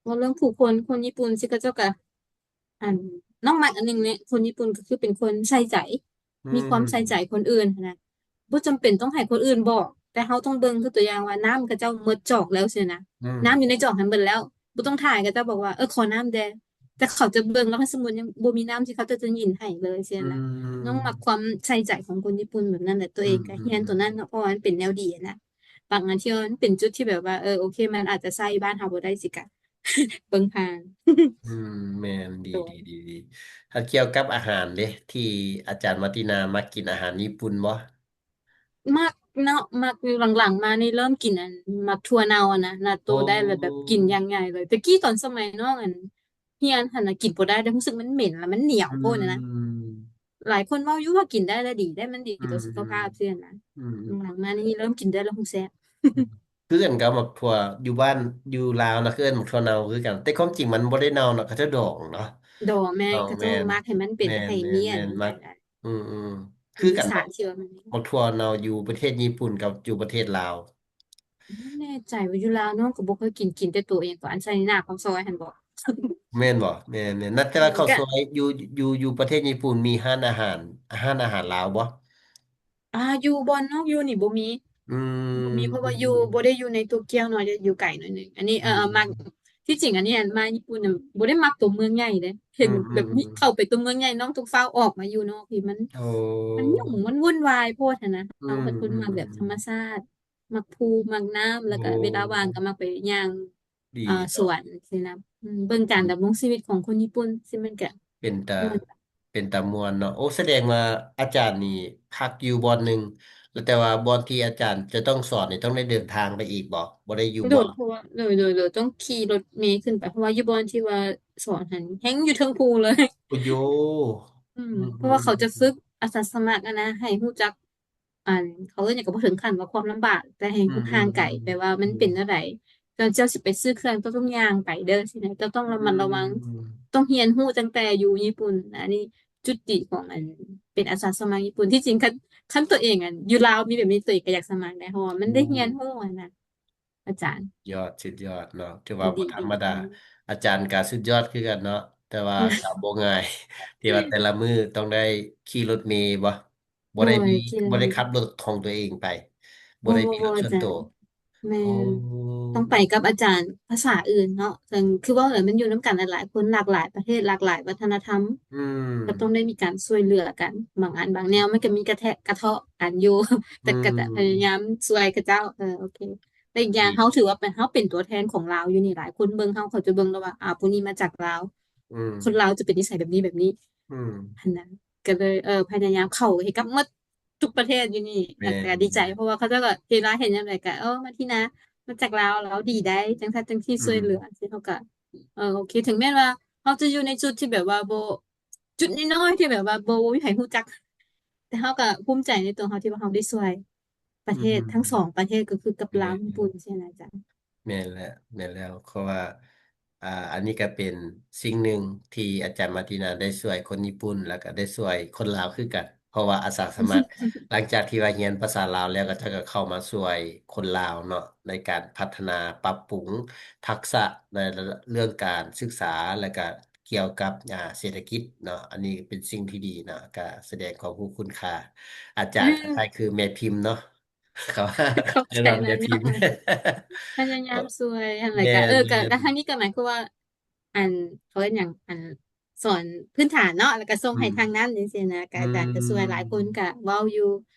ເວົ້າເລື່ອງຜູ້ຄົນ ຄົນຍີ່ປຸ່ນຊີ້ ເຂົາເຈົ້າກໍ ອັນ ນ້ອງມັກອັນໜຶ່ງແຫຼະ ຄົນຍີ່ປຸ່ນກໍຄືເປັນຄົນໃສ່ໃຈ ອືມ ມີຄວາມໃສ່ໃຈຄົນອື່ນຫັ້ນນະ ບໍ່ຈຳເປັນຕ້ອງໃຫ້ຄົນອື່ນບອກ ແຕ່ເຮົາຕ້ອງເບິ່ງ ຄືຕົວຢ່າງວ່າ ນ້ຳເຂົາເຈົ້າໝົດຈອກແລ້ວຊີ້ນະ ອືມ ນ້ຳຢູ່ໃນຈອກຫັ້ນເບິດແລ້ວ ບໍ່ຕ້ອງຖ້າໃຫ້ເຂົາເຈົ້າບອກວ່າ ເອີ ຂໍນ້ຳແດ່ ແຕ່ເຂົາຈະເບິ່ງ ແລ້ວຄັນສົມມຸດຍັງບໍ່ມີນ້ຳ ທີ່ເຂົາເຈົ້າຈະຍິນໃຫ້ເລີຍຊີ້ນະ ອືມ ນ້ອງມັກຄວາມໃສ່ໃຈຂອງຄົນຍີ່ປຸ່ນແບບນັ້ນແຫຼະ ຕົວເອງກໍ ອືມ ຮຽນຕົວນັ້ນເນາະ ເພາະວ່າມັນເປັນແນວດີຫັ້ນນະ ບາງອັນທີ່ວ່າມັນເປັນຈຸດທີ່ແບບວ່າ ເອີ ໂອເຄ ມັນອາດຈະໃຊ້ຢູ່ບ້ານເຮົາບໍ່ໄດ້ ຊິກະເບິ່ງຜ່ານ ອືມ ແມ່ນ ດີ ໂດຍ ດີ ດີ ດີ ຖ້າກ່ຽວກັບອາຫານເດ ທີ່ອາຈານມາຕິນາມັກກິນອາຫານຍີ່ປຸ່ນບໍ່? ມັກເນາະ ມັກ ຢູ່ຫຼັງໆມານີ້ເລີ່ມກິນອັນ ໝາກຖົ່ວເນົ່າຫັ້ນນະ ນາໂຕ ໂອ້ ໄດ້ແລ້ວແບບກິນຢ່າງໃຫຍ່ເລີຍ ແຕ່ກີ້ຕອນສະໄໝນ້ອງອັນ ຮຽນຫັ້ນນະ ກິນບໍ່ໄດ້ເດ້ ຮູ້ສຶກມັນເໝັນ ແລ້ວມັນໜຽວໂພດນະ ອືມ ຫຼາຍຄົນເວົ້າຢູ່ວ່າກິນໄດ້ແລ້ວດີເດ້ ມັນດີຕໍ່ ອືມ ສຸຂະພາບຊີ້ນະ ອືມ ຫຼັງໆມານີ້ເລີ່ມກິນໄດ້ແລ້ວຮູ້ແຊບ ອືມ ຄືກັນກັບໝາກຖົ່ວຢູ່ບ້ານ ຢູ່ລາວນະ ເອີ້ນໝາກຖົ່ວເນົ່າຄືກັນ ແຕ່ຄວາມຈິງມັນບໍ່ໄດ້ເນົ່າເນາະ ເຂົາເຈົ້າດອງເນາະ ດອງ ແມ່ນ ດອງ ເຂົາເຈົ້າມັກໃຫ້ມັນເປັນ ແມ່ນ ໃຫ້ ແມ່ນ ເນຍ ແມ່ນ ມັກ ອືມໆ ຄືກັນ ສານທີ່ວ່າມັນ ໝາກຖົ່ວເນົ່າຢູ່ປະເທດຍີ່ປຸ່ນກັບຢູ່ປະເທດລາວ ບໍ່ແນ່ໃຈວ່າຢູ່ລາວນ້ອງກໍບໍ່ເຄີຍກິນ ກິນແຕ່ໂຕເອງ ອັນໃສ່ໜ້າປາກຊອຍຫັ້ນບໍ? ແມ່ນບໍ່? ແມ່ນໆ ນັບແຕ່ວ່າເຂົ້າ ກໍ ສວຍຢູ່ ຢູ່ ຢູ່ປະເທດຍີ່ປຸ່ນມີຮ້ານອາຫານ ຮ້ານອາຫານລາວບໍ່? ອ່າ ຢູ່ບ່ອນນ້ອງຢູ່ນີ້ບໍ່ມີ ອືມ ບໍ່ມີ ເພາະວ່າຢູ່ ບໍ່ໄດ້ຢູ່ໃນໂຕກຽວເນາະ ຢູ່ໄກໜ້ອຍໜຶ່ງ. ອັນນີ້ ເອີ ອືມ ມັກ ທີ່ຈິງອັນນີ້ ອັນມາຍີ່ປຸ່ນນະ ບໍ່ໄດ້ມັກຕົວເມືອງໃຫຍ່ເດ້ ເຫັນ ອືມ ແບບ ອືມ ນີ້ ອືມ ເຂົ້າໄປຕົວເມືອງໃຫຍ່ ນ້ອງຕ້ອງຟ້າວອອກມາຢູ່ນອກ ທີ່ມັນ ໂອ້ ມັນຫຍຸ້ງ ມັນວຸ່ນວາຍໂພດຫັ້ນນະ. ອືມ ເຮົາເປັນຄົນມັກແບບ ອືມ ທຳມະຊາດ ມັກພູ ມັກນ້ຳ ແລ້ວກໍ ໂອ້ ເວລາວ່າງກໍມັກໄປຍ່າງ ດີ ອ່າ ເນາະ ສວນຊີ້ນະ ອືມ ເບິ່ງການ ອືມ ດຳລົງຊີວິດຂອງຄົນຍີ່ປຸ່ນ ທີ່ມັນກະ ເປັນຕາ ມ່ວນ ເປັນຕາມ່ວນເນາະ. ໂອ້ ສະແດງວ່າອາຈານນີ້ພັກຢູ່ບ່ອນໜຶ່ງ ແລ້ວແຕ່ວ່າບ່ອນທີ່ອາຈານຈະຕ້ອງສອນນີ້ ຕ້ອງໄດ້ເດີນທາງໄປອີກບໍ່? ບໍ່ໄດ້ຢູ່ ໂດຍ ບ່ອນ ເພາະວ່າ ໂດຍ ໂດຍ ໂດຍ ຕ້ອງຂີ່ລົດເມຂຶ້ນໄປ ເພາະວ່າຢູ່ບ່ອນທີ່ວ່າສອນຫັ້ນ ແຮ່ງຢູ່ເທິງພູເລີຍ. ໂອ້ໂຫ ອືມ ອືມ ເພາະວ່າເຂົາຈະຝຶກ ອືມ ອາສາສະໝັກຫັ້ນນະ ໃຫ້ຮູ້ຈັກ ອັນ ເຂົາເອີ້ນຫຍັງກໍບໍ່ເຖິງຂັ້ນວ່າຄວາມລຳບາກ ແຕ່ໃຫ້ ອືມ ຫ່າງໄກ ອືມ ແບບວ່າມັນເປັນແນວໃດ ເຈົ້າ ເຈົ້າຊິໄປຊື້ເຄື່ອງ ເຈົ້າຕ້ອງຍ່າງໄປເດີຊີ້ນະ ເຈົ້າຕ້ອງລະມັດລະວັງ ອືມ ຕ້ອງຮຽນຮູ້ຕັ້ງແຕ່ຢູ່ຍີ່ປຸ່ນ. ອັນນີ້ຈຸດດີຂອງ ອັນ ເປັນອາສາສະໝັກຍີ່ປຸ່ນ. ທີ່ຈິງຄັນ ຄັນຕົວເອງ ອັນ ຢູ່ລາວມີແບບນີ້ ຕົວເອງກໍຢາກສະໝັກໄດ້ ເພາະວ່າມັນໄດ້ ໂອ້ ຮຽນຮູ້ຫັ້ນນະ ອາຈານ. ຍອດ ສຸດຍອດເນາະ ຖືວ່າບໍ່ທຳມະດາ. ອືມ ອາຈານກໍສຸດຍອດຄືກັນເນາະ ແຕ່ວ່າກໍບໍ່ງ່າຍ ທີ່ວ່າແຕ່ລະມື້ຕ້ອງໄດ້ຂີ່ລົດເມບໍ່? ບໍ່ໄດ້ມີ ໂດຍ ຂີ່ລົດ ບໍ່ໄດ້ຂັບລົດຂອງຕົວເອງໄປ ບໍ່ໄດ້ມີລົດສ່ວນຕົວ. ບໍ່ ບໍ່ ອາຈານ ແມ່ນ ໂອ້ ຕ້ອງໄປກັບອາຈານພາສາອື່ນເນາະ ເຊິ່ງຄືເວົ້າແຫຼະ ມັນຢູ່ນຳກັນຫຼາຍໆຄົນ ຫຼາກຫຼາຍປະເທດ ຫຼາກຫຼາຍວັດທະນະທຳ ອືມ ກໍຕ້ອງໄດ້ມີການຊ່ວຍເຫຼືອກັນ. ບາງອັນບາງແນວມັນກໍມີກະແທະກະເທາະກັນຢູ່ ແຕ່ກໍ ອືມ ຈະພະຍາຍາມຊ່ວຍເຂົາເຈົ້າ. ເອີ ໂອເຄ ແລະ ອີກຢ່າງ ອືມ ເຮົາຖືວ່າເປັນ ເຮົາເປັນຕົວແທນຂອງລາວຢູ່ນີ້ ຫຼາຍຄົນເບິ່ງເຮົາ ເຂົາຈະເບິ່ງແລ້ວວ່າ ອາ ຜູ້ນີ້ມາຈາກລາວ ອືມ ຄົນລາວຈະເປັນນິໄສແບບນີ້ແບບນີ້ ອືມ ຫັ້ນນະ. ກໍເລີຍ ເອີ ພະຍາຍາມເຂົ້າໃຫ້ກັບໝົດທຸກປະເທດຢູ່ນີ້ ແມ່ນ ແລ້ວກໍດີໃຈ ເພາະວ່າເຂົາເຈົ້າກໍເວລາເຫັນຍາມໃດກໍ ເອີ ມາທີນາ ມາຈາກລາວ ລາວດີໄດ໋ ຈັ່ງຊັ້ນຈັ່ງຊີ້ ອືມ ຊ່ວຍເຫຼືອ ຈັ່ງຊີ້ ເຮົາກໍ ເອີ ໂອເຄ ເຖິງແມ່ນວ່າເຮົາຈະຢູ່ໃນຈຸດທີ່ແບບວ່າບໍ່ ຈຸດນ້ອຍໆທີ່ແບບວ່າບໍ່ມີໃຜຮູ້ຈັກ ແຕ່ເຮົາກໍພູມໃຈໃນຕົວເຮົາທີ່ວ່າເຮົາໄດ້ຊ່ວຍປະເທດ ອືມ ທັງສອງປະເທດ ກໍຄືກັບລາວ ແມ່ນ ຍີ່ປຸ່ນຊີ້ນະອາຈານ. ແມ່ນແລ້ວ ແມ່ນແລ້ວ ເພາະວ່າ ອ່າ ອັນນີ້ກໍເປັນສິ່ງໜຶ່ງທີ່ອາຈານມາຕີນາໄດ້ຊ່ວຍຄົນຍີ່ປຸ່ນ ແລ້ວກໍໄດ້ຊ່ວຍຄົນລາວຄືກັນ ເພາະວ່າອາສາສະໝັກ ຫຼັງຈາກທີ່ວ່າຮຽນພາສາລາວແລ້ວ ກໍເຈົ້າກໍເຂົ້າມາຊ່ວຍຄົນລາວເນາະ ໃນການພັດທະນາປັບປຸງທັກສະໃນເລື່ອງການສຶກສາ ແລ້ວກໍ ກ່ຽວກັບ ອ່າ ເສດຖະກິດເນາະ ອັນນີ້ເປັນສິ່ງທີ່ດີເນາະ ກະສະແດງຄວາມຮູ້ຄຸນຄ່າ. ອາຈານ ອືມ ຄ້າຍໆຄືແມ່ພິມເນາະ ເຂົາວ່າ ຂອບໃຈ ເອີ້ນວ່າແມ່ພິມ ພະຍາຍາມຊ່ວຍຫັ້ນແຫຼະ. ແມ່ນ ກະ ເອີ ກະ ແມ່ນ ກະທາງນີ້ກະໝາຍຄວາມວ່າ ອັນ ເຂົາເອີ້ນຫຍັງ ອັນ ສອນພື້ນຖານເນາະ ແລ້ວກະສົ່ງໃຫ້ ອືມ ທາງນັ້ນຈັ່ງຊີ້ນະ ກະອາຈານ ອືມ ກະຊ່ວຍຫຼາຍຄົນ ກະເວົ້າຢູ່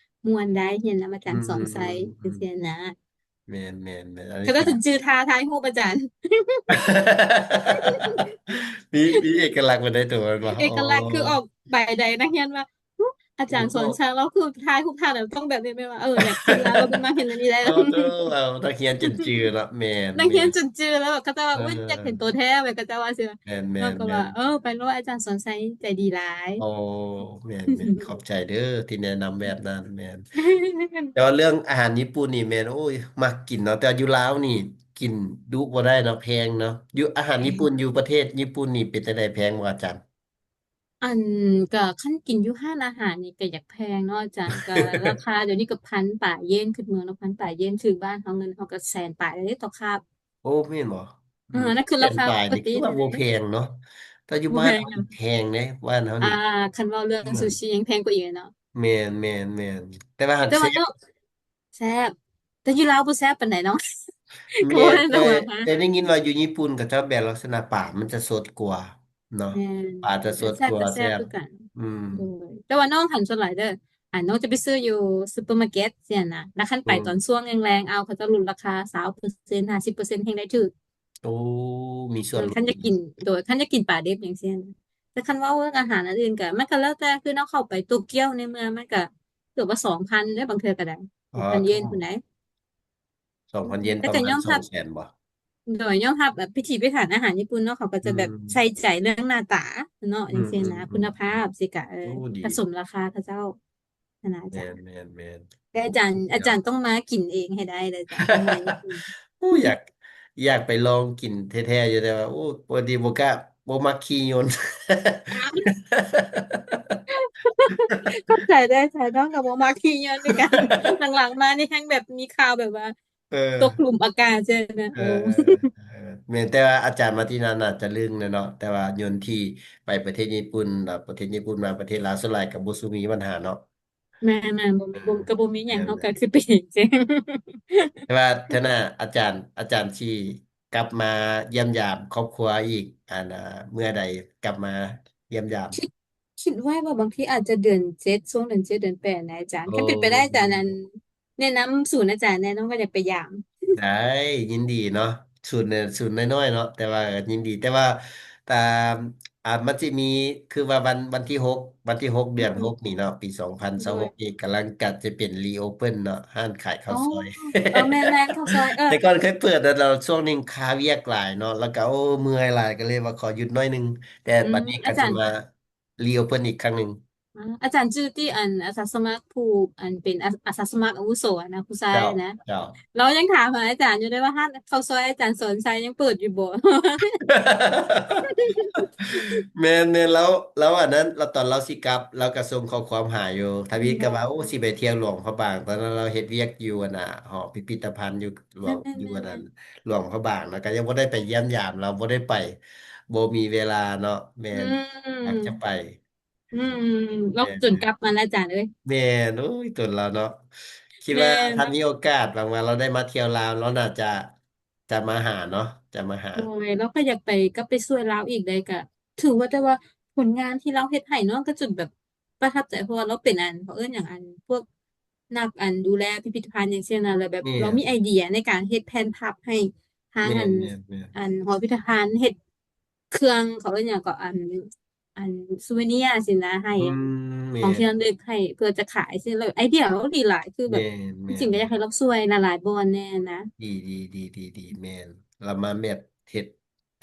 ມ່ວນໄດ້ ຮຽນນຳອາຈານ ອືມ ສອນໄຊ ອືມ ຈັ່ງຊີ້ນະ. ແມ່ນໆໆ ອັນນີ້ ເຂົາເຈົ້າເປັນຈື່ທ່າຖ່າຍຮູບອາຈານ ມີ ມີເອກະລັກເປັນໃນຕົວແມ່ນບໍ່? ເອກະລັກ ອໍ ຄືອອກໃບໃດນັກຮຽນວ່າ ຫື ອາຈານ ອືມ ສອນໄຊລາວຄືຖ່າຍຮູບທ່າແລ້ວຕ້ອງແບບນີ້ ແມ່ນວ່າ ເອີ ຢາກ ລາວເປັນມາເຫັນອັນນີ້ໄດ້ ເອົາເດີ ເອົາ ນັກຮຽນຈົນຈື່ເນາະ. ແມ່ນໆ ນັກຮຽນຈົນຈື່ແລ້ວ ເຂົາເຈົ້າວ່າ ເອີ ອຸ້ຍ ຢາກເຫັນຕົວແທ້ ແມ່ນ ເຂົາເຈົ້າວ່າຊີ້. ແມ່ນໆໆ ເຮົາກໍວ່າ ເອີ ໄປໂລດ ອາຈານສອນໄຊໃຈດີຫຼາຍ. ໂອ້ ແມ່ນໆ ຂອບໃຈເດີທີ່ແນະນຳແບບນັ້ນ. ແມ່ນ ແຕ່ວ່າເລື່ອງອາຫານຍີ່ປຸ່ນນີ້ແມ່ນ ໂອ້ຍ ມັກກິນເນາະ ແຕ່ວ່າຢູ່ລາວນີ້ກິນດຸບໍ່ໄດ້ເນາະ ແພງເນາະ. ຢູ່ ອາຫານຍີ່ປຸ່ນ ແພງ ຢູ່ປະເທດຍີ່ປຸ່ນນີ້ເປັນຈັ່ງໃດ ແພງບໍ່ອາຈານ? ອັນ ກະຄັນກິນຢູ່ຮ້ານອາຫານນີ້ກະຢາກແພງເນາະອາຈານ ກະລາຄາດຽວນີ້ກະພັນປາຍເຢນ ຂຶ້ນເມືອງລະພັນປາຍເຢນ ຖືກບ້ານເຮົາ ເງິນເຮົາກະແສນປາຍແລ້ວເດ້ຕໍ່ຄາບ. ໂອ້ ແມ່ນບໍ່? ເອີ ອືມ ນັ້ນຄືລາຄາ ແສນປາຍນີ້ຄືວ່າບໍ່ແພງເນາະ ແຕ່ຢູ່ບ້ານເຮົາແພງເດ້ ບ້ານເຮົານີ້. ອ່າ ຄັນເວົ້າເລື່ອງ ອືມ ຊູຊິຍັງແພງກວ່າອີກເນາະ. ແມ່ນໆໆ ແຕ່ວ່າຫາກ ແຕ່ວ່າ ແຊບ ເນາະ ແຊບ ແຕ່ຢູ່ລາວບໍ່ແຊບປານໃດເນາະ. ແມ່ນ ແຕ່ ແຕ່ໄດ້ຍິນວ່າຢູ່ຍີ່ປຸ່ນເຂົາເຈົ້າແບບລັກສະນະປາມັນຈະສົດກວ່າເນາະ. ແມ່ນ ປາຈະສົດກວ່າ ແຊບ ແຊບຄືກັນ. ອືມ ໂດຍ ແຕ່ວ່ານ້ອງຫັ້ນສ່ວນຫຼາຍເດີ ອັນ ນ້ອງຈະໄປຊື້ຢູ່ຊຸບເປີມາເກັດຊີ້ນະ ລະຄັນໄປ ອືມ ຕອນຊ່ວງແລງໆ ເອົາ ເຂົາເຈົ້າຫຼຸດລາຄາຊາວເປີເຊັນ ຫ້າສິບເປີເຊັນ ແຮ່ງໄດ້ຖືກ. ໂອ້ ມີສ່ວນ ເອີ ຄັນຢາກກິນ ໂດຍ ຄັນຢາກກິນປາດິບຫຍັງຊີ້ນະ. ແຕ່ຄັນເວົ້າເລື່ອງອາຫານອັນອື່ນກະ ມັນກະແລ້ວແຕ່ ຄືເຮົາເຂົ້າໄປໂຕກຽວໃນເມືອງ ມັນກະເກືອບວ່າສອງພັນເດ້ ບາງເທື່ອກະໄດ້ ສອງພັນເຢນພຸ້ນໃດ໋. ສອງພັນເຢນ ປະມານສອງແສນບໍ່? ໂດຍ ຍອມຮັບແບບພິຖີພິຖັນອາຫານຍີ່ປຸ່ນເນາະ ເຂົາກໍຈະແບບ ອືມ ໃສ່ໃຈເລື່ອງໜ້າຕາເນາະ ອືມ ຈັ່ງຊີ້ນະ ອືມ ຄຸນນະພາບຊີ້ກະ ເອີ ໂອ້ ດີ ກະສົມລາຄາເຂົາເຈົ້າຫັ້ນນະອາຈານ. ແມ່ນໆໆ ແຕ່ອາຈານ ອາຈານຕ້ອງມາກິນເອງໃຫ້ໄດ້ເດີ ໂອ້ ຢາກ ຢາກໄປລອງກິນແທ້ໆຢູ່ ແຕ່ວ່າ ໂອ້ ພໍດີບໍ່ກ້າ ບໍ່ມັກຂີ່ຍົນ. ເຂົ້າໃຈໄດ້ ສາຍນ້ອງກໍບໍ່ມັກຂີ່ຍົນຄືກັນ ຫຼັງໆມານີ້ແຮ່ງແບບມີຂ່າວແບບວ່າ ເອີ ຕົກຫຼຸມອາກາດຈັ່ງຊີ້ນະ. ເອີ ໂອ້ ເອີ ເອີ ແມ່ນ ແຕ່ວ່າອາຈານມາທີນາໜ້າຈະລຶ້ງແຫຼະເນາະ ແຕ່ວ່າຍົນທີ່ໄປປະເທດຍີ່ປຸ່ນ ແລ້ວປະເທດຍີ່ປຸ່ນມາປະເທດລາວ ສ່ວນຫຼາຍກໍບໍ່ສູ່ມີບັນຫາເນາະ. ແມ່ນໆ ບໍ່ມີ ເອີ ບໍ່ ກໍບໍ່ມີຫຍັງ ແມ່ນໆ ເຮົາກໍຄືໄປເອງຈັ່ງ. ແຕ່ວ່າເທື່ອໜ້າອາຈານ ອາຈານຊິກັບມາຢ້ຽມຢາມຄອບຄົວອີກ ອັນ ເມື່ອໃດກັບມາຢ້ຽມຢາມ? ຄິດ ຄິດໄວ້ວ່າບາງທີອາດຈະເດືອນເຈັດ ຊ່ວງເດືອນເຈັດເດືອນແປດນະອາຈານ. ໂອ້ ຄັນເປັນໄປໄດ້ອາຈານ ອັນ ແນະນຳສູນອາຈານແດ່ ນ້ອງກໍຢາກໄປຢາມ. ໄດ້ ຍິນດີເນາະ ສູນ ເອີ ສູນນ້ອຍໆເນາະ ແຕ່ວ່າ ເອີ ຍິນດີ ແຕ່ວ່າ ຕາມ ອ່າ ມັນຊິມີ ຄືວ່າວັນ ວັນທີຫົກ ວັນທີຫົກເດືອນຫົກນີ້ເນາະ ປີສອງພັນຊາວຫົກນີ້ ກຳລັງກະຈະເປັນ reopen ເນາະ ຮ້ານຂາຍເຂົ້າຊອຍ. ອໍ ເອີ ແມ່ນໆ ເຂົ້າຊອຍ ເອີ ແຕ່ກ່ອນເຄີຍເປີດ ແລ້ວ ແລ້ວຊ່ວງໜຶ່ງຄາວຽກຫຼາຍເນາະ ແລ້ວກໍ ໂອ້ ເມື່ອຍຫຼາຍ ກໍເລີຍວ່າຂໍຢຸດໜ້ອຍໜຶ່ງ ແຕ່ ອືມ ບັດນີ້ກໍຊິມາ reopen ອີກຄັ້ງໜຶ່ງ. ອາ ອາຈານຈື່ຕິ ອັນ ອາສາສະໝັກຜູ້ ອັນເປັນ ອາ ອາສາສະໝັກອາວຸໂສນະ ຜູ້ຊາຍນະ ເຈົ້າ ເຈົ້າ ລາວຍັງຖາມຫາອາຈານຢູ່ເດ້ວ່າ ຮ້ານເຂົ້າຊອຍອາຈານສອນໄຊຍັງເປີດຢູ່ບໍ່? ແມ່ນໆ ລາວ ລາວອັນນັ້ນ ລາວ ຕອນລາວຊິກັບ ລາວກໍສົ່ງຂໍ້ຄວາມຫາຢູ່ ທຳອິດກໍວ່າ ອືມ ໂອ້ ຊິໄປທ່ຽວຫຼວງພະບາງ ຕອນນັ້ນລາວເຮັດວຽກຢູ່ ອັນນ່າ ຫໍພິພິທະພັນຢູ່ຫຼວງ ແມ່ນໆ ຢູ່ອັນນັ້ນ ຫຼວງພະບາງ ແລ້ວກໍຍັງບໍ່ໄດ້ໄປຢ້ຽມຢາມລາວ ບໍ່ໄດ້ໄປ ບໍ່ມີເວລາເນາະ. ແມ່ນ ອືມ ຢາກຈະໄປ. ອືມ ລອບຈົນກັບມາແລ້ວອາຈານເອີຍ. ແມ່ນ ໂອ້ຍ ຕົນລາວເນາະ ຄິດວ່າ ແມ່ນ ຖ້າມີໂອກາດ ຫວັງວ່າລາວໄດ້ມາທ່ຽວລາວ ລາວໜ້າຈະ ຈະມາຫາເນາະ ຈະມາຫາ. ໂດຍ ລາວກໍຢາກໄປ ກັບໄປຊ່ວຍລາວອີກໄດ໋ ກໍຖືວ່າ ແຕ່ວ່າຜົນງານທີ່ລາວເຮັດໃຫ້ນ້ອງກໍຈົນແບບປະທັບໃຈ ເພາະວ່າລາວເປັນ ອັນ ເຂົາເອີ້ນຫຍັງ ອັນ ພວກນັກ ອັນ ດູແລພິພິທະພັນຫຍັງຊີ້ນະ ແລ້ວແບບ ແມ່ນ ລາວມີໄອເດຍໃນການເຮັດແຜ່ນພັບໃຫ້ທາງ ແມ່ນ ອັນ ແມ່ນໆ ອັນ ຫໍພິພິທະພັນ ເຮັດ ເຄື່ອງ ເຂົາເອີ້ນຫຍັງເກາະ ອັນ ອັນ souvenir ຊີ້ນະ ໃຫ້ ອືມ ຂອງທີ່ລະລຶກໃຫ້ ເພື່ອຈະຂາຍຊີ້ ແລ້ວໄອເດຍລາວດີຫຼາຍ ຄືແບບ ແມ່ນໆ ຈິງກໍຢາກໃຫ້ລາວຊ່ວຍຫຼາຍໆບ່ອນແດ່ນະ. ດີໆໆໆ ແມ່ນ ລາວມາແບບເຮັດ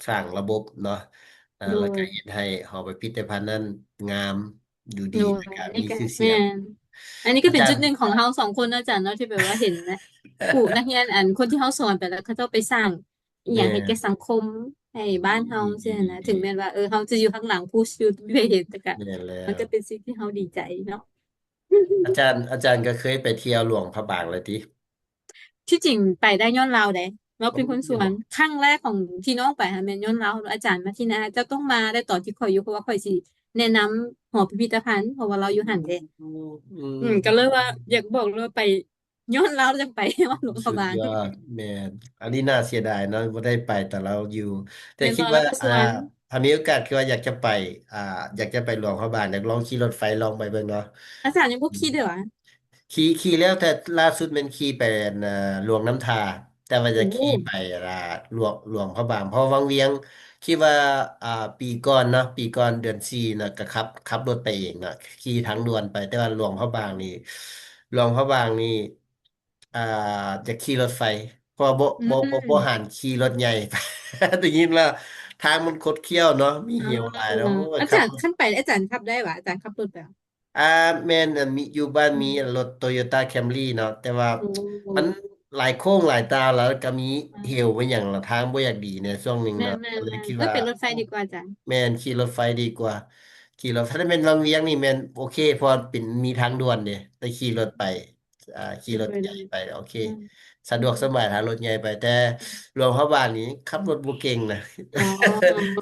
ສ້າງລະບົບເນາະ ເອີ ໂດຍ ແລ້ວກໍເຮັດໃຫ້ຫໍພິພິທະພັນນັ້ນງາມ ດູດີ ໂດຍ ແລ້ວກໍມີຊື່ສຽງ. ແມ່ນ ອັນນີ້ກໍເປັນຈຸດໜຶ່ງຂອງເຮົາສອງຄົນເນາະອາຈານເນາະ ທີ່ແບບວ່າເຫັນນະ ຜູ້ນັກຮຽນ ອັນ ຄົນທີ່ເຮົາສອນໄປແລ້ວ ເຂົາເຈົ້າໄປສ້າງອີ່ຫຍັງໃຫ້ແກ່ສັງຄົມ ໃຫ້ບ້ານເຮົາຊີ້ນະ ເອີ ເຖິງແມ່ນວ່າ ເອີ ເຮົາຈະຢູ່ຂ້າງຫຼັງ push ຢູ່ ບໍ່ເຫັນ ແຕ່ກໍ ແມ່ນແລ້ວ ມັນກໍເປັນສິ່ງທີ່ເຮົາດີໃຈເນາະ. ອາຈານ ອາຈານກໍເຄີຍໄປທ່ຽວຫຼວງພະບາງແລ້ວຕິ? ທີ່ຈິງໄປໄດ້ຍ້ອນລາວເດ້ ລາວເປັນຄົນຊວນ. ອໍ ຄັ້ງແລກຂອງທີ່ນ້ອງໄປຫັ້ນແມ່ນຍ້ອນລາວ ອາຈານມາທີນາ ເຈົ້າຕ້ອງມາໄດ້ຕອນທີ່ຂ້ອຍຢູ່ ເພາະວ່າຂ້ອຍຊິແນະນຳຫໍພິພິທະພັນ ເພາະວ່າລາວຢູ່ຫັ້ນເດ້. ອືມ ອືມ ກໍເລີຍວ່າຢາກບອກເລີຍວ່າໄປຍ້ອນລາວຈັ່ງໄປຮອດຫຼວງພະບາງ. ສຸດຍອດ ແມ່ນ ອັນນີ້ໜ້າເສຍດາຍເນາະ ບໍ່ໄດ້ໄປຕອນລາວຢູ່ ແຕ່ ແມ່ນບໍ່ ຄິດວ່າ ລາວກໍຊວນ ອ່າ ຖ້າມີໂອກາດ ຄືວ່າຢາກຈະໄປ ອ່າ ຢາກຈະໄປຫຼວງພະບາງ ຢາກລອງຂີ່ລົດໄຟລອງໄປເບິ່ງເນາະ. ອາຈານຍັງບໍ່ຂີ່ເດີ້ຫວາ? ຂີ່ ຂີ່ແລ້ວ ແຕ່ລ່າສຸດແມ່ນຂີ່ໄປ ອັນ ເອີ ຫຼວງນ້ຳທາ ແຕ່ວ່າຈະ ໂອ້ ຂີ່ໄປ ອ່າ ຫຼວງ ຫຼວງພະບາງ ເພາະວ່າວັງວຽງ ຄິດວ່າ ອ່າ ປີກ່ອນເນາະ ປີກ່ອນເດືອນສີ່ເນາະ ກໍຂັບ ຂັບລົດໄປເອງເນາະ ຂີ່ທາງດ່ວນໄປ ແຕ່ວ່າຫຼວງພະບາງນີ້ ຫຼວງພະບາງນີ້ ອ່າ ຈະຂີ່ລົດໄຟ ເພາະວ່າບໍ່ ອືມ ບໍ່ ບໍ່ ບໍ່ຫານຂີ່ລົດໃຫຍ່ ໄດ້ຍິນວ່າທາງມັນຄົດຄ້ຽວເນາະ ມີ ອໍ ເຫວຫຼາຍເນາະ. ໂອ້ຍ ອາຈານ ຂັບລົດ ຄັນໄປອາຈານຂັບໄດ້ຫວາ? ອາຈານຂັບລົດໄປຫວາ? ອ່າ ແມ່ນ ອັນ ມີ ຢູ່ບ້ານ ອືມ ມີ ອັນ ລົດ Toyota Camry ເນາະ ແຕ່ວ່າ ໂອ້ ມັນຫຼາຍໂຄ້ງຫຼາຍຕາ ແລ້ວກໍມີ ອ່າ ເຫວມີຫຍັງ ແລ້ວທາງບໍ່ຢາກດີໃນຊ່ວງໜຶ່ງເນາະ ແມ່ນໆ ກໍເລີຍຄິດວ່າ ເອີ ໄປລົດໄຟດີກວ່າອາຈານ. ແມ່ນ ຂີ່ລົດໄຟດີກວ່າ ຂີ່ລົດ ຖ້າແມ່ນວັງວຽງນີ້ແມ່ນໂອເຄ ເພາະວ່າເປັນ ມີທາງດ່ວນເດ້ ແຕ່ຂີ່ລົດໄປ ອ່າ ຂີ່ລົດໃຫຍ່ໄປ ໂອເຄ ອືມ ສະດວກສະບາຍ ຖ້າລົດໃຫຍ່ໄປ ແຕ່ຫຼວງພະບາງນີ້ຂັບລົດບໍ່ເກັ່ງນະ ອໍ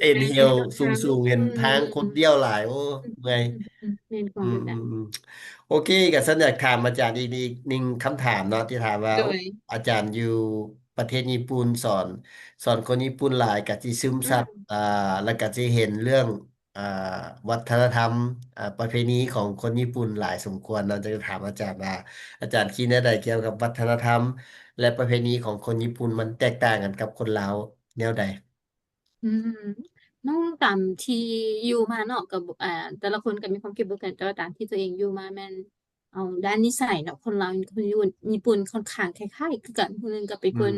ເຫັນເຫວສູງໆ ເຫັນທາງຄົດດ່ຽວຫຼາຍ ໂອ້ ເມື່ອຍ. ອືມ ແມ່ນຄວາມ ອືມ ໂອເຄ ກໍສັນຢາກຖາມອາຈານອີກ ອີກໜຶ່ງຄຳຖາມເນາະ ທີ່ຖາມວ່າ ໂດຍ ອາຈານຢູ່ປະເທດຍີ່ປຸ່ນ ສອນ ສອນຄົນຍີ່ປຸ່ນຫຼາຍ ກໍຊິຊຶມຊັບ ອືມ ອ່າ ແລ້ວກໍຊິເຫັນເລື່ອງ ອ່າ ວັດທະນະທຳ ອ່າ ປະເພນີຂອງຄົນຍີ່ປຸ່ນຫຼາຍສົມຄວນເນາະ ຈະຖາມອາຈານວ່າ ອາຈານຄິດແນວໃດກ່ຽວກັບວັດທະນະທຳ ແລະ ປະເພນີຂອງຄົນຍີ່ປຸ່ນ ມັນແຕກຕ່າງກັນກັບຄົນລາວແນວໃດ? ອືມ ນ້ອງຕາມທີ່ຢູ່ມາເນາະ ກໍ ອ່າ ແຕ່ລະຄົນກໍມີຄວາມຄິດບໍ່ຄືກັນ ແຕ່ວ່າຕາມທີ່ຕົວເອງຢູ່ມາແມ່ນ ເອົາດ້ານນິໄສເນາະ ຄົນລາວກັບຄົນຍີ່ປຸ່ນ ຍີ່ປຸ່ນຂ້ອນຂ້າງຄ້າຍໆຄືກັນ ຜູ້ໜຶ່ງກໍເປັນຄົນ ອືມ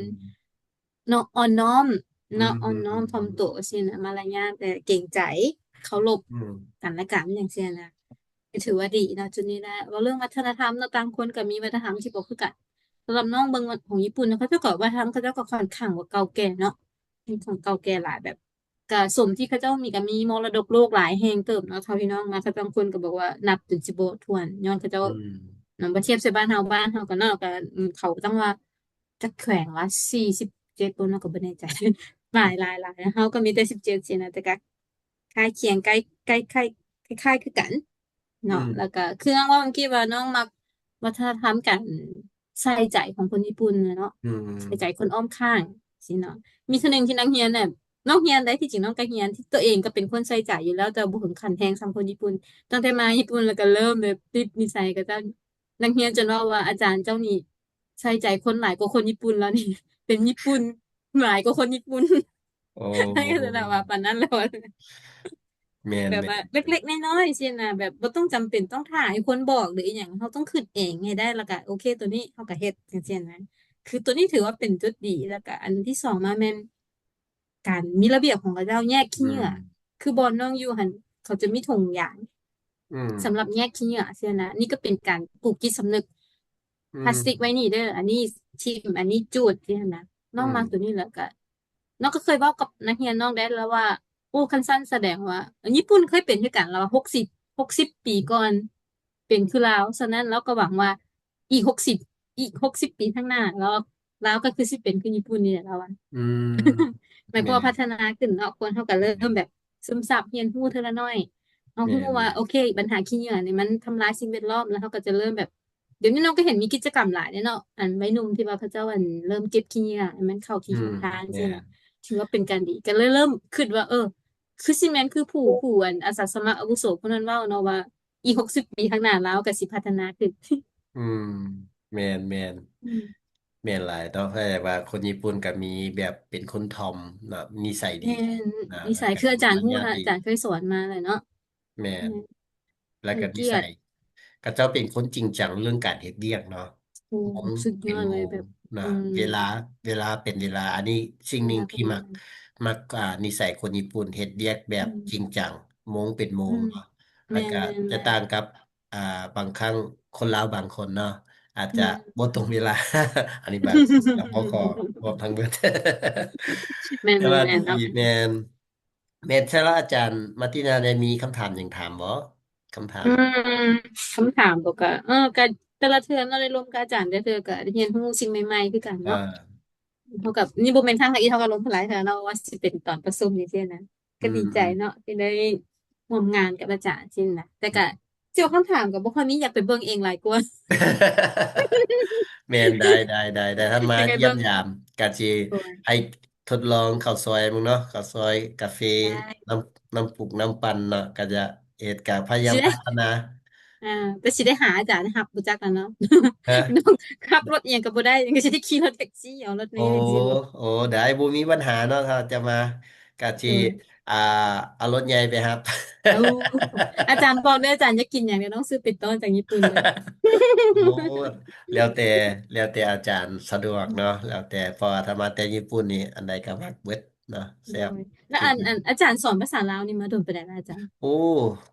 ເນາະ ອ່ອນນ້ອມເນາະ ອືມ ອ່ອນນ້ອມ ອືມ ຖ່ອມໂຕ ອືມ ຊີ້ນະ ມາລະຍາດ ແລະ ເກງໃຈ ເຄົາລົບ ອືມ ກັນແລະກັນ ຈັ່ງຊີ້ນະ ກໍຖືວ່າດີເນາະ ຈຸດນີ້ແຫຼະ. ເວົ້າເລື່ອງວັດທະນະທຳເນາະ ຕ່າງຄົນກໍມີວັດທະນະທຳທີ່ບໍ່ຄືກັນ. ສຳລັບນ້ອງເບິ່ງຂອງຍີ່ປຸ່ນເນາະ ເຂົາເຈົ້າກໍວັດທະນະທຳເຂົາເຈົ້າກໍຂ້ອນຂ້າງວ່າເກົ່າແກ່ເນາະ ເປັນຂອງເກົ່າແກ່ຫຼາຍ ແບບ ກະສົມທີ່ເຂົາເຈົ້າມີ ກະມີມໍລະດົກໂລກຫຼາຍແຫ່ງເຕີບເນາະ ເທົ່າທີ່ນ້ອງມາ ເຂົາເຈົ້າ ບາງຄົນກໍບອກວ່ານັບຈົນຊິບໍ່ຖ້ວນ ຍ້ອນເຂົາເຈົ້າ ອືມ ນຳ ບໍ່ທຽບໃສ່ບ້ານເຮົາ ບ້ານເຮົາກໍເນາະ ກະ ອືມ ເຂົາຕ້ອງວ່າ ຈັກແຂວງວະ ສີ່ສິບເຈັດ ບໍ່ ເຮົາກໍບໍ່ແນ່ໃຈ ຫຼາຍໆໆ ເຮົາກໍມີແຕ່ສິບເຈັດຊີ້ນະ ແຕ່ກໍຄ້າຍຄຽງ ໃກ້ ໃກ້ ຄ້າຍ ຄ້າຍໆຄືກັນເນາະ ອືມ ແລ້ວກໍຄືນ້ອງເວົ້າເມື່ອກີ້ວ່ານ້ອງມັກວັດທະນະທຳການໃສ່ໃຈຂອງຄົນຍີ່ປຸ່ນນະເນາະ ອືມ ໃສ່ໃຈຄົນອ້ອມຂ້າງຊີ້ເນາະ ມີເທື່ອໜຶ່ງທີ່ນ້ອງຮຽນແບບ ນ້ອງຮຽນໄດ້ ທີ່ຈິງນ້ອງກໍຮຽນ ທີ່ຕົວເອງກໍເປັນຄົນໃສ່ໃຈຢູ່ແລ້ວ ແຕ່ບໍ່ເຖິງຂັ້ນແຮງສ່ຳຄົນຍີ່ປຸ່ນ ຕັ້ງແຕ່ມາຍີ່ປຸ່ນແລ້ວກໍເລີ່ມແບບຕິດນິໄສເຂົາເຈົ້າ ນັກຮຽນຈົນເວົ້າວ່າ ອາຈານເຈົ້ານີ້ໃສ່ໃຈຄົນຫຼາຍກວ່າຄົນຍີ່ປຸ່ນແລ້ວນີ້ ເປັນຍີ່ປຸ່ນຫຼາຍກວ່າຄົນຍີ່ປຸ່ນ ໂອ້ ໃຫ້ຂະໜາດວ່າປານນັ້ນແລ້ວ ແມ່ນໆ ແບບວ່າເລັກໆນ້ອຍໆຊີ້ນະ ແບບບໍ່ຕ້ອງຈຳເປັນຕ້ອງຖ້າໃຫ້ຄົນບອກ ຫຼືອີ່ຫຍັງ ເຮົາຕ້ອງຄິດເອງໃຫ້ໄດ້ ແລ້ວກະໂອເຄ ໂຕນີ້ເຮົາກະເຮັດ ຈັ່ງຊີ້ນະ ຄືໂຕນີ້ຖືວ່າເປັນຈຸດດີ ແລ້ວກະອັນທີສອງມາແມ່ນ ການມີລະບຽບຂອງເຂົາເຈົ້າແຍກຂີ້ເຫຍື້ອ ອືມ ຄືບ່ອນນ້ອງຢູ່ຫັ້ນ ເຂົາຈະມີຖົງຢາງ ອືມ ສຳລັບແຍກຂີ້ເຫຍື້ອຊີ້ນະ ນີ້ກໍເປັນການປູກຈິດສຳນຶກ ອືມ ພລາສຕິກໄວ້ນີ້ເດີ ອັນນີ້ຖິ້ມ ອັນນີ້ຈູດ ຊີ້ຫັ້ນນະ ນ້ອງ ອືມ ມັກໂຕນີ້ ແລ້ວກໍ ນ້ອງກໍເຄີຍເວົ້າກັບນັກຮຽນນ້ອງໄດ້ ລາວວ່າ ໂອ້ ຄັນຊັ້ນສະແດງວ່າ ເອີ ຍີ່ປຸ່ນເຄີຍເປັນຄືກັນ ລາວວ່າ ຫົກສິບ ຫົກສິບປີກ່ອນ ເປັນຄືລາວ ສະນັ້ນລາວກໍຫວັງວ່າ ອີກຫົກສິບ ອີກຫົກສິບປີຂ້າງໜ້າ ລາວ ລາວກໍຄືຊິເປັນຄືຍີ່ປຸ່ນນີ້ແຫຼະ ລາວວ່າ ອືມ ໝາຍຄວາມວ່າ ແມ່ນ ພັດທະນາຂຶ້ນເນາະ ຄົນເຮົາກໍເລີ່ມແບບຊຶມຊັບ ຮຽນຮູ້ເທື່ອລະໜ້ອຍ ເຮົາຮູ້ວ່າ ແມ່ນໆ ໂອເຄ ບັນຫາຂີ້ເຫຍື້ອນີ້ມັນທຳລາຍສິ່ງແວດລ້ອມ ແລ້ວເຮົາກໍຈະເລີ່ມແບບ ດຽວນີ້ນ້ອງກໍເຫັນມີກິດຈະກຳຫຼາຍເດ້ເນາະ ອັນໄວໜຸ່ມທີ່ວ່າເຂົາເຈົ້າ ອັນ ເລີ່ມເກັບຂີ້ເຫຍື້ອ ອັນມັນເຂົ້າທີ່ ອືມ ເຂົ້າທາງ ແມ່ນ ຊີ້ນະ ຖືວ່າເປັນການດີ ກໍເລີຍເລີ່ມຄິດວ່າ ເອີ ຄືຊິແມ່ນຄືຜູ້ ຜູ້ ອັນ ອາສາສະໝັກອາວຸໂສຜູ້ນັ້ນເວົ້າເນາະວ່າ ອີກຫົກສິບປີຂ້າງໜ້າລາວກໍຊິພັດທະນາຂຶ້ນ ອືມ ແມ່ນໆ ອືມ ແມ່ນຫຼາຍເນາະ ແຕ່ວ່າຄົນຍີ່ປຸ່ນກໍມີແບບເປັນຄົນຖ່ອມເນາະ ນິໄສດີ ແມ່ນ ເນາະ ນິໄສ ແລ້ວກໍ ຄືອາຈານຮູ້ນະ ອາຈານເຄີຍສອນມາແຫຼະເນາະ ແມ່ນ ອືມ ແລ້ວກໍນິໄສ ເຂົາເຈົ້າເປັນຄົນຈິງຈັງເລື່ອງການເຮັດວຽກເນາະ ໂອ້ ສຸດຍອດເລີຍແບບ ເນາະ ອືມ ເວລາ ເວລາເປັນເວລາ ອັນນີ້ສິ່ງໜຶ່ງທີ່ມັກ ເວລາເປັນເວລາ ມັກ ອ່າ ນິໄສຄົນຍີ່ປຸ່ນ ເຮັດວຽກແບບ ອືມ ຈິງຈັງ ໂມງເປັນໂມງ ອືມ ເນາະ ແລ້ວກໍ ແມ່ນໆ ຈະຕ່າງກັບ ອ່າ ບາງຄັ້ງຄົນລາວບາງຄົນເນາະ ອາດຈະ ອືມ ບໍ່ຕົງເວລາ ອັນນີ້ບາງ ກໍບໍ່ຂໍຮວມທັງເບິດ ແມ່ນໆ ແຕ່ວ່າ ແມ່ນໆ ດີ ເນາະ ແມ່ນ ແມ່ນ ໃຊ່ແລ້ວ ອາຈານມາຕິນາໄດ້ມີຄຳຖາມຫຍັງຖາມບໍ່? ຄຳຖາມ ອືມ ຄຳຖາມບໍ່ ກະ ເອີ ກະແຕ່ລະເທື່ອເນາະ ໄດ້ລົມກັບອາຈານແຕ່ລະເທື່ອ ກະໄດ້ຮຽນຮູ້ສິ່ງໃໝ່ໆຄືກັນເນາະ ອ່າ ເຮົາກັບ ນີ້ບໍ່ແມ່ນຄັ້ງທຳອິດ ເຮົາກໍລົມຫຼາຍເທື່ອເນາະ ວ່າຊິເປັນຕອນປະຊຸມນີ້ຊີ້ນະ ກໍດີໃຈເນາະ ອືມ ທີ່ໄດ້ຮ່ວມງານກັບອາຈານຊີ້ນະ ແຕ່ກະ ອືມ ຊິເອົາຄຳຖາມກໍບໍ່ຄ່ອຍມີ ຢາກໄປເບິ່ງເອງຫຼາຍກວ່າ ແມ່ນ ໄດ້ ໄດ້ ໄດ້ ໄດ້ ທ່ານມາຢ້ຽມຢາມ ກະຊິ ໂດຍ ໃຫ້ ທົດລອງເຂົ້າຊອຍເບິ່ງເນາະ ເຂົ້າຊອຍ ກາເຟ ໄດ້ ນ້ຳ ນ້ຳປຸກນ້ຳປັ່ນເນາະ ກະຈະເຮັດ ກະພະຍາຍາມ ຊິໄດ້ ພັດທະນາ ອ່າ ແຕ່ຊິໄດ້ຫາອາຈານຮັບບໍ່ຈັກລະເນາະ ຮະ? ນ້ອງຂັບລົດອີ່ຫຍັງກໍບໍ່ໄດ້ ຍັງຊິໄດ້ຂີ່ລົດແທັກຊີ ເອົາລົດເມ ໂອ້ ຈັ່ງຊີ້ບໍ່? ໂອ້ ໄດ້ ບໍ່ມີບັນຫາເນາະ ຖ້າຈະມາ ກະຊິ ໂດຍ ອ່າ ເອົາລົດໃຫຍ່ໄປຮັບ ໂອ້ ອາຈານບອກເດີ ອາຈານຢາກກິນຫຍັງ ດຽວນ້ອງຊື້ໄປຕ້ອນຈາກຍີ່ປຸ່ນເດີ ໂອ້ ແລ້ວແຕ່ ແລ້ວແຕ່ອາຈານສະດວກເນາະ ແລ້ວແຕ່ ເພາະວ່າຖ້າມາແຕ່ຍີ່ປຸ່ນນີ້ ອັນໃດກໍມັກເບິດ ເນາະ ແຊບ ໂດຍ ແລ້ວອັນ ໂດຍ ອັນອາຈານສອນພາສາລາວນີ້ມາດົນປານໃດລະອາຈານ? ໂອ້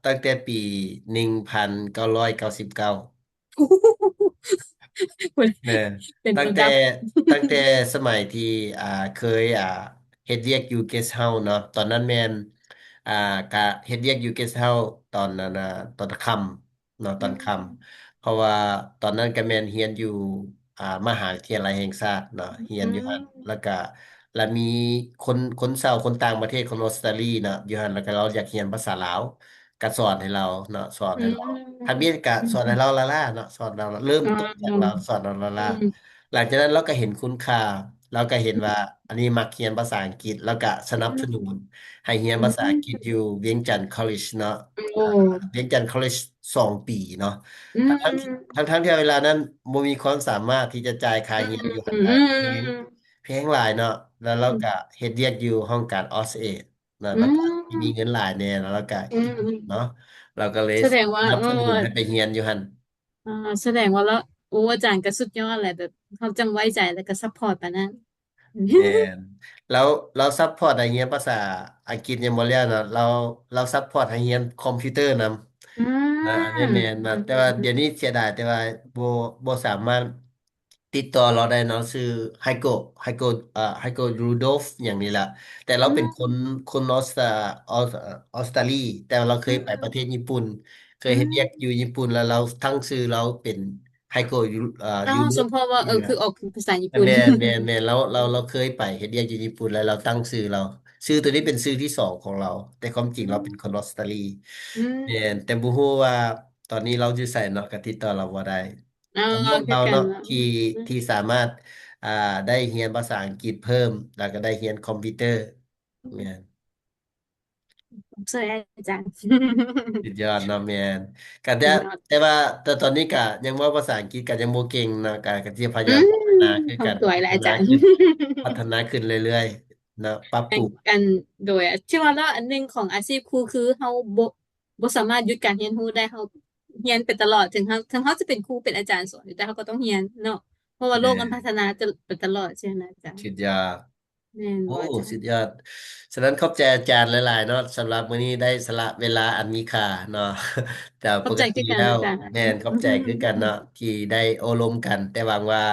ຕັ້ງແຕ່ປີໜຶ່ງພັນເກົ້າຮ້ອຍເກົ້າສິບເກົ້າ ແມ່ນ ເປັນ ຕັ້ງແຕ່ ຕັ້ງແຕ່ສະໄໝທີ່ ອ່າ ເຄີຍ ອ່າ ເຮັດວຽກຢູ່ເກສເຮົາເນາະ ຕອນນັ້ນແມ່ນ ອ່າ ກະເຮັດວຽກຢູ່ເກສເຮົາຕອນນັ້ນນະ ຕອນຄ່ຳ ເນາະ ຕອນຄ່ຳ ອືມ ເພາະວ່າຕອນນັ້ນກະແມ່ນຮຽນຢູ່ ອ່າ ມະຫາວິທະຍາໄລແຫ່ງຊາດເນາະ ຮຽນຢູ່ຫັ້ນ ອືມ ແລ້ວກະ ລະມີຄົນ ຄົນເຊົ່າ ຄົນຕ່າງປະເທດ ຄົນອົດສະຕາລີເນາະ ຢູ່ຫັ້ນ ແລ້ວກະລາວຢາກຮຽນພາສາລາວ ກະສອນໃຫ້ລາວເນາະ ສອນໃຫ້ລາວ ອືມ ທຳອິດກະສອນໃຫ້ລາວລ້າໆເນາະ ສອນລາວ ເລີ່ມຕົ້ນຈາກລາວ ອືມ ສອນລາວລ້າ ອືມ ຫຼັງຈາກນັ້ນລາວກະເຫັນຄຸນຄ່າ ລາວກະເຫັນວ່າ ອືມ ອັນນີ້ມັກຮຽນພາສາອັງກິດ ລາວກະສະໜັບສະໜູນ ອືມ ໃຫ້ຮຽນພາສາອັງກິດ ອືມ ຢູ່ວຽງຈັນຄອລເລຈເນາະ ໂອ້ ວຽງຈັນຄອລເລຈສອງປີເນາະ ອືມ ທັງໆ ທັງໆ ທີ່ເວລານັ້ນບໍ່ມີຄວາມສາມາດທີ່ຈະຈ່າຍຄ່າຮຽນຢູ່ຫັ້ນໄດ້ ອືມ ແພງ ແພງຫຼາຍເນາະ ແລ້ວລາວກະເຮັດວຽກຢູ່ຫ້ອງການ Ausaid ເນາະ ອືມ ແລ້ວກະມີເງິນຫຼາຍແດ່ ແລ້ວລາວກະ ອືມ ເນາະ ລາວກະເລີຍ ສະແດງວ່າ ສະໜັບສະໜູນ ເອີ ໃຫ້ໄປຮຽນຢູ່ຫັ້ນ ອ່າ ສະແດງວ່າລາວ ໂອ້ ອາຈານກະສຸດຍອດແຫຼະ ແບບເຮົາຈັ່ງໄວ້ໃຈ ແລ້ວກະຊັບພອດປານນັ້ນ. ແມ່ນ ລາວ ລາວຊັບພອດໃຫ້ຮຽນພາສາອັງກິດຍັງບໍ່ແລ້ວເນາະ ລາວ ລາວຊັບພອດໃຫ້ຮຽນຄອມພິວເຕີນຳ ອືມ ນະ ອັນນີ້ແມ່ນນະ ອືມ ແຕ່ວ່າດຽວນີ້ເສຍດາຍ ແຕ່ວ່າບໍ່ ບໍ່ສາມາດຕິດຕໍ່ລາວໄດ້ເນາະ ຊື່ Heiko Heiko ເອີ Heiko Rudolph ຫຍັງນີ້ລະ ແຕ່ລາວເປັນ ອືມ ຄົນ ຄົນອົດສະຕາ ອົດສະຕາລີ ແຕ່ວ່າລາວເຄີຍໄປ ອືມ ປະເທດຍີ່ປຸ່ນ ເຄີຍເຮັດວຽກ ອືມ ຢູ່ຍີ່ປຸ່ນ ແລ້ວລາວຕັ້ງຊື່ລາວເປັນ ໄຮໂກະ ຢູ ເອີ ຢູໂຣບ ສົມພໍວ່າ ເອີ ຄືອອກເປັນພາສາຍີ່ປຸ່ນ. ແມ່ນໆໆ ລາວ ລາວ ລາວເຄີຍໄປເຮັດວຽກຢູ່ຍີ່ປຸ່ນ ແລ້ວລາວຕັ້ງຊື່ລາວ ຊື່ໂຕນີ້ເປັນຊື່ທີສອງຂອງລາວ ແຕ່ຄວາມຈິງລາວເປັນຄົນອົດສະຕາລີ. ອືມ ແມ່ນ ແຕ່ບໍ່ຮູ້ວ່າຕອນນີ້ລາວຢູ່ໃສເນາະ ກໍຕິດຕໍ່ລາວບໍ່ໄດ້. ເອີ ຂອບໃຈນຳລາວເນາະ ທີ່ ທີ່ສາມາດ ອ່າ ໄດ້ຮຽນພາສາອັງກິດເພີ່ມ ແລ້ວກໍໄດ້ຮຽນຄອມພິວເຕີ. ແມ່ນ ຊ່ວຍອາຈານ ສຸດຍອດເນາະ. ແມ່ນ ກໍແຕ່ ແຕ່ວ່າ ແຕ່ຕອນນີ້ກໍຍັງເວົ້າພາສາອັງກິດກໍຍັງບໍ່ເກັ່ງເນາະ ກໍ ກໍຈະພະຍາຍາມ ອືມ ພັດທະນາຂຶ້ນ ພັດທະນາຂຶ້ນເລື້ອຍໆເນາະ ປັບປຸງ ອັນ ໂດຍ ຖືວ່າລະອັນໜຶ່ງຂອງອາຊີບຄູ ຄືເຮົາບໍ່ ບໍ່ສາມາດຢຸດການຮຽນຮູ້ໄດ້ ເຮົາຮຽນໄປຕະຫຼອດ ເຖິງເຮົາ ເຖິງເຮົາຈະເປັນຄູເປັນອາຈານສອນຢູ່ ແຕ່ເຮົາກໍຕ້ອງຮຽນເນາະ ເພາະວ່າໂລກມັນ ແມ່ນ ພັດທະນາໄປຕະຫຼອດຊີ້ນະອາຈານ. ສຸດຍອດ. ແມ່ນ ໂອ້ ສຸດຍອດ. ສະນັ້ນຂອບໃຈອາຈານຫຼາຍໆເນາະ ສຳລັບມື້ນີ້ໄດ້ສະຫຼະເວລາອັນມີຄ່າເນາະ ແຕ່ປົກກະຕິແລ້ວ ແມ່ນ ຂອບໃຈຄືກັນເນາະ ທີ່ໄດ້ໂອ້ລົມກັນ ແຕ່ຫວັງວ່າ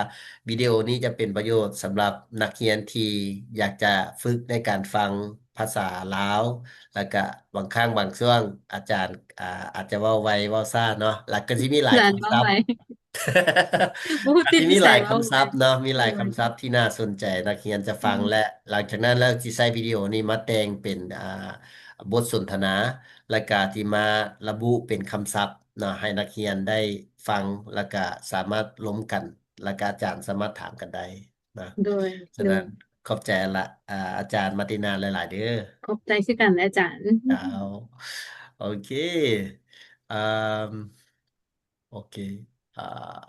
ວິດີໂອນີ້ຈະເປັນປະໂຫຍດສຳລັບນັກຮຽນທີ່ຢາກຈະຝຶກໃນການຟັງພາສາລາວ ແລ້ວກະບາງຄັ້ງບາງຊ່ວງອາຈານ ອາ ອາດຈະເວົ້າໄວເວົ້າຊ້າເນາະ ແລ້ວກະຊິມີຫຼາຍຄຳສັບ ອາດຈະມີຫຼາຍຄຳສັບເນາະ ມີຫຼາຍຄຳສັບທີ່ໜ້າສົນໃຈນັກຮຽນຈະຟັງ ແລະ ຫຼັງຈາກນັ້ນແລ້ວຊິໃຊ້ວິດີໂອນີ້ມາແຕ່ງເປັນ ອ່າ ບົດສົນທະນາ ແລ້ວກະທີ່ມາລະບຸເປັນຄຳສັບເນາະ ໃຫ້ນັກຮຽນໄດ້ຟັງ ແລ້ວກະສາມາດລົມກັນ ແລ້ວກະອາຈານສາມາດຖາມກັນໄດ້ນະ. ໂດຍ ສະນັ້ນ ໂດຍ ຂອບໃຈລະ ອາ ອາຈານມາຕິນາຫຼາຍໆເດີ. ຂອບໃຈຄືກັນອາຈານ. ເຈົ້າ ໂອເຄ ອາ ໂອເຄ ອາ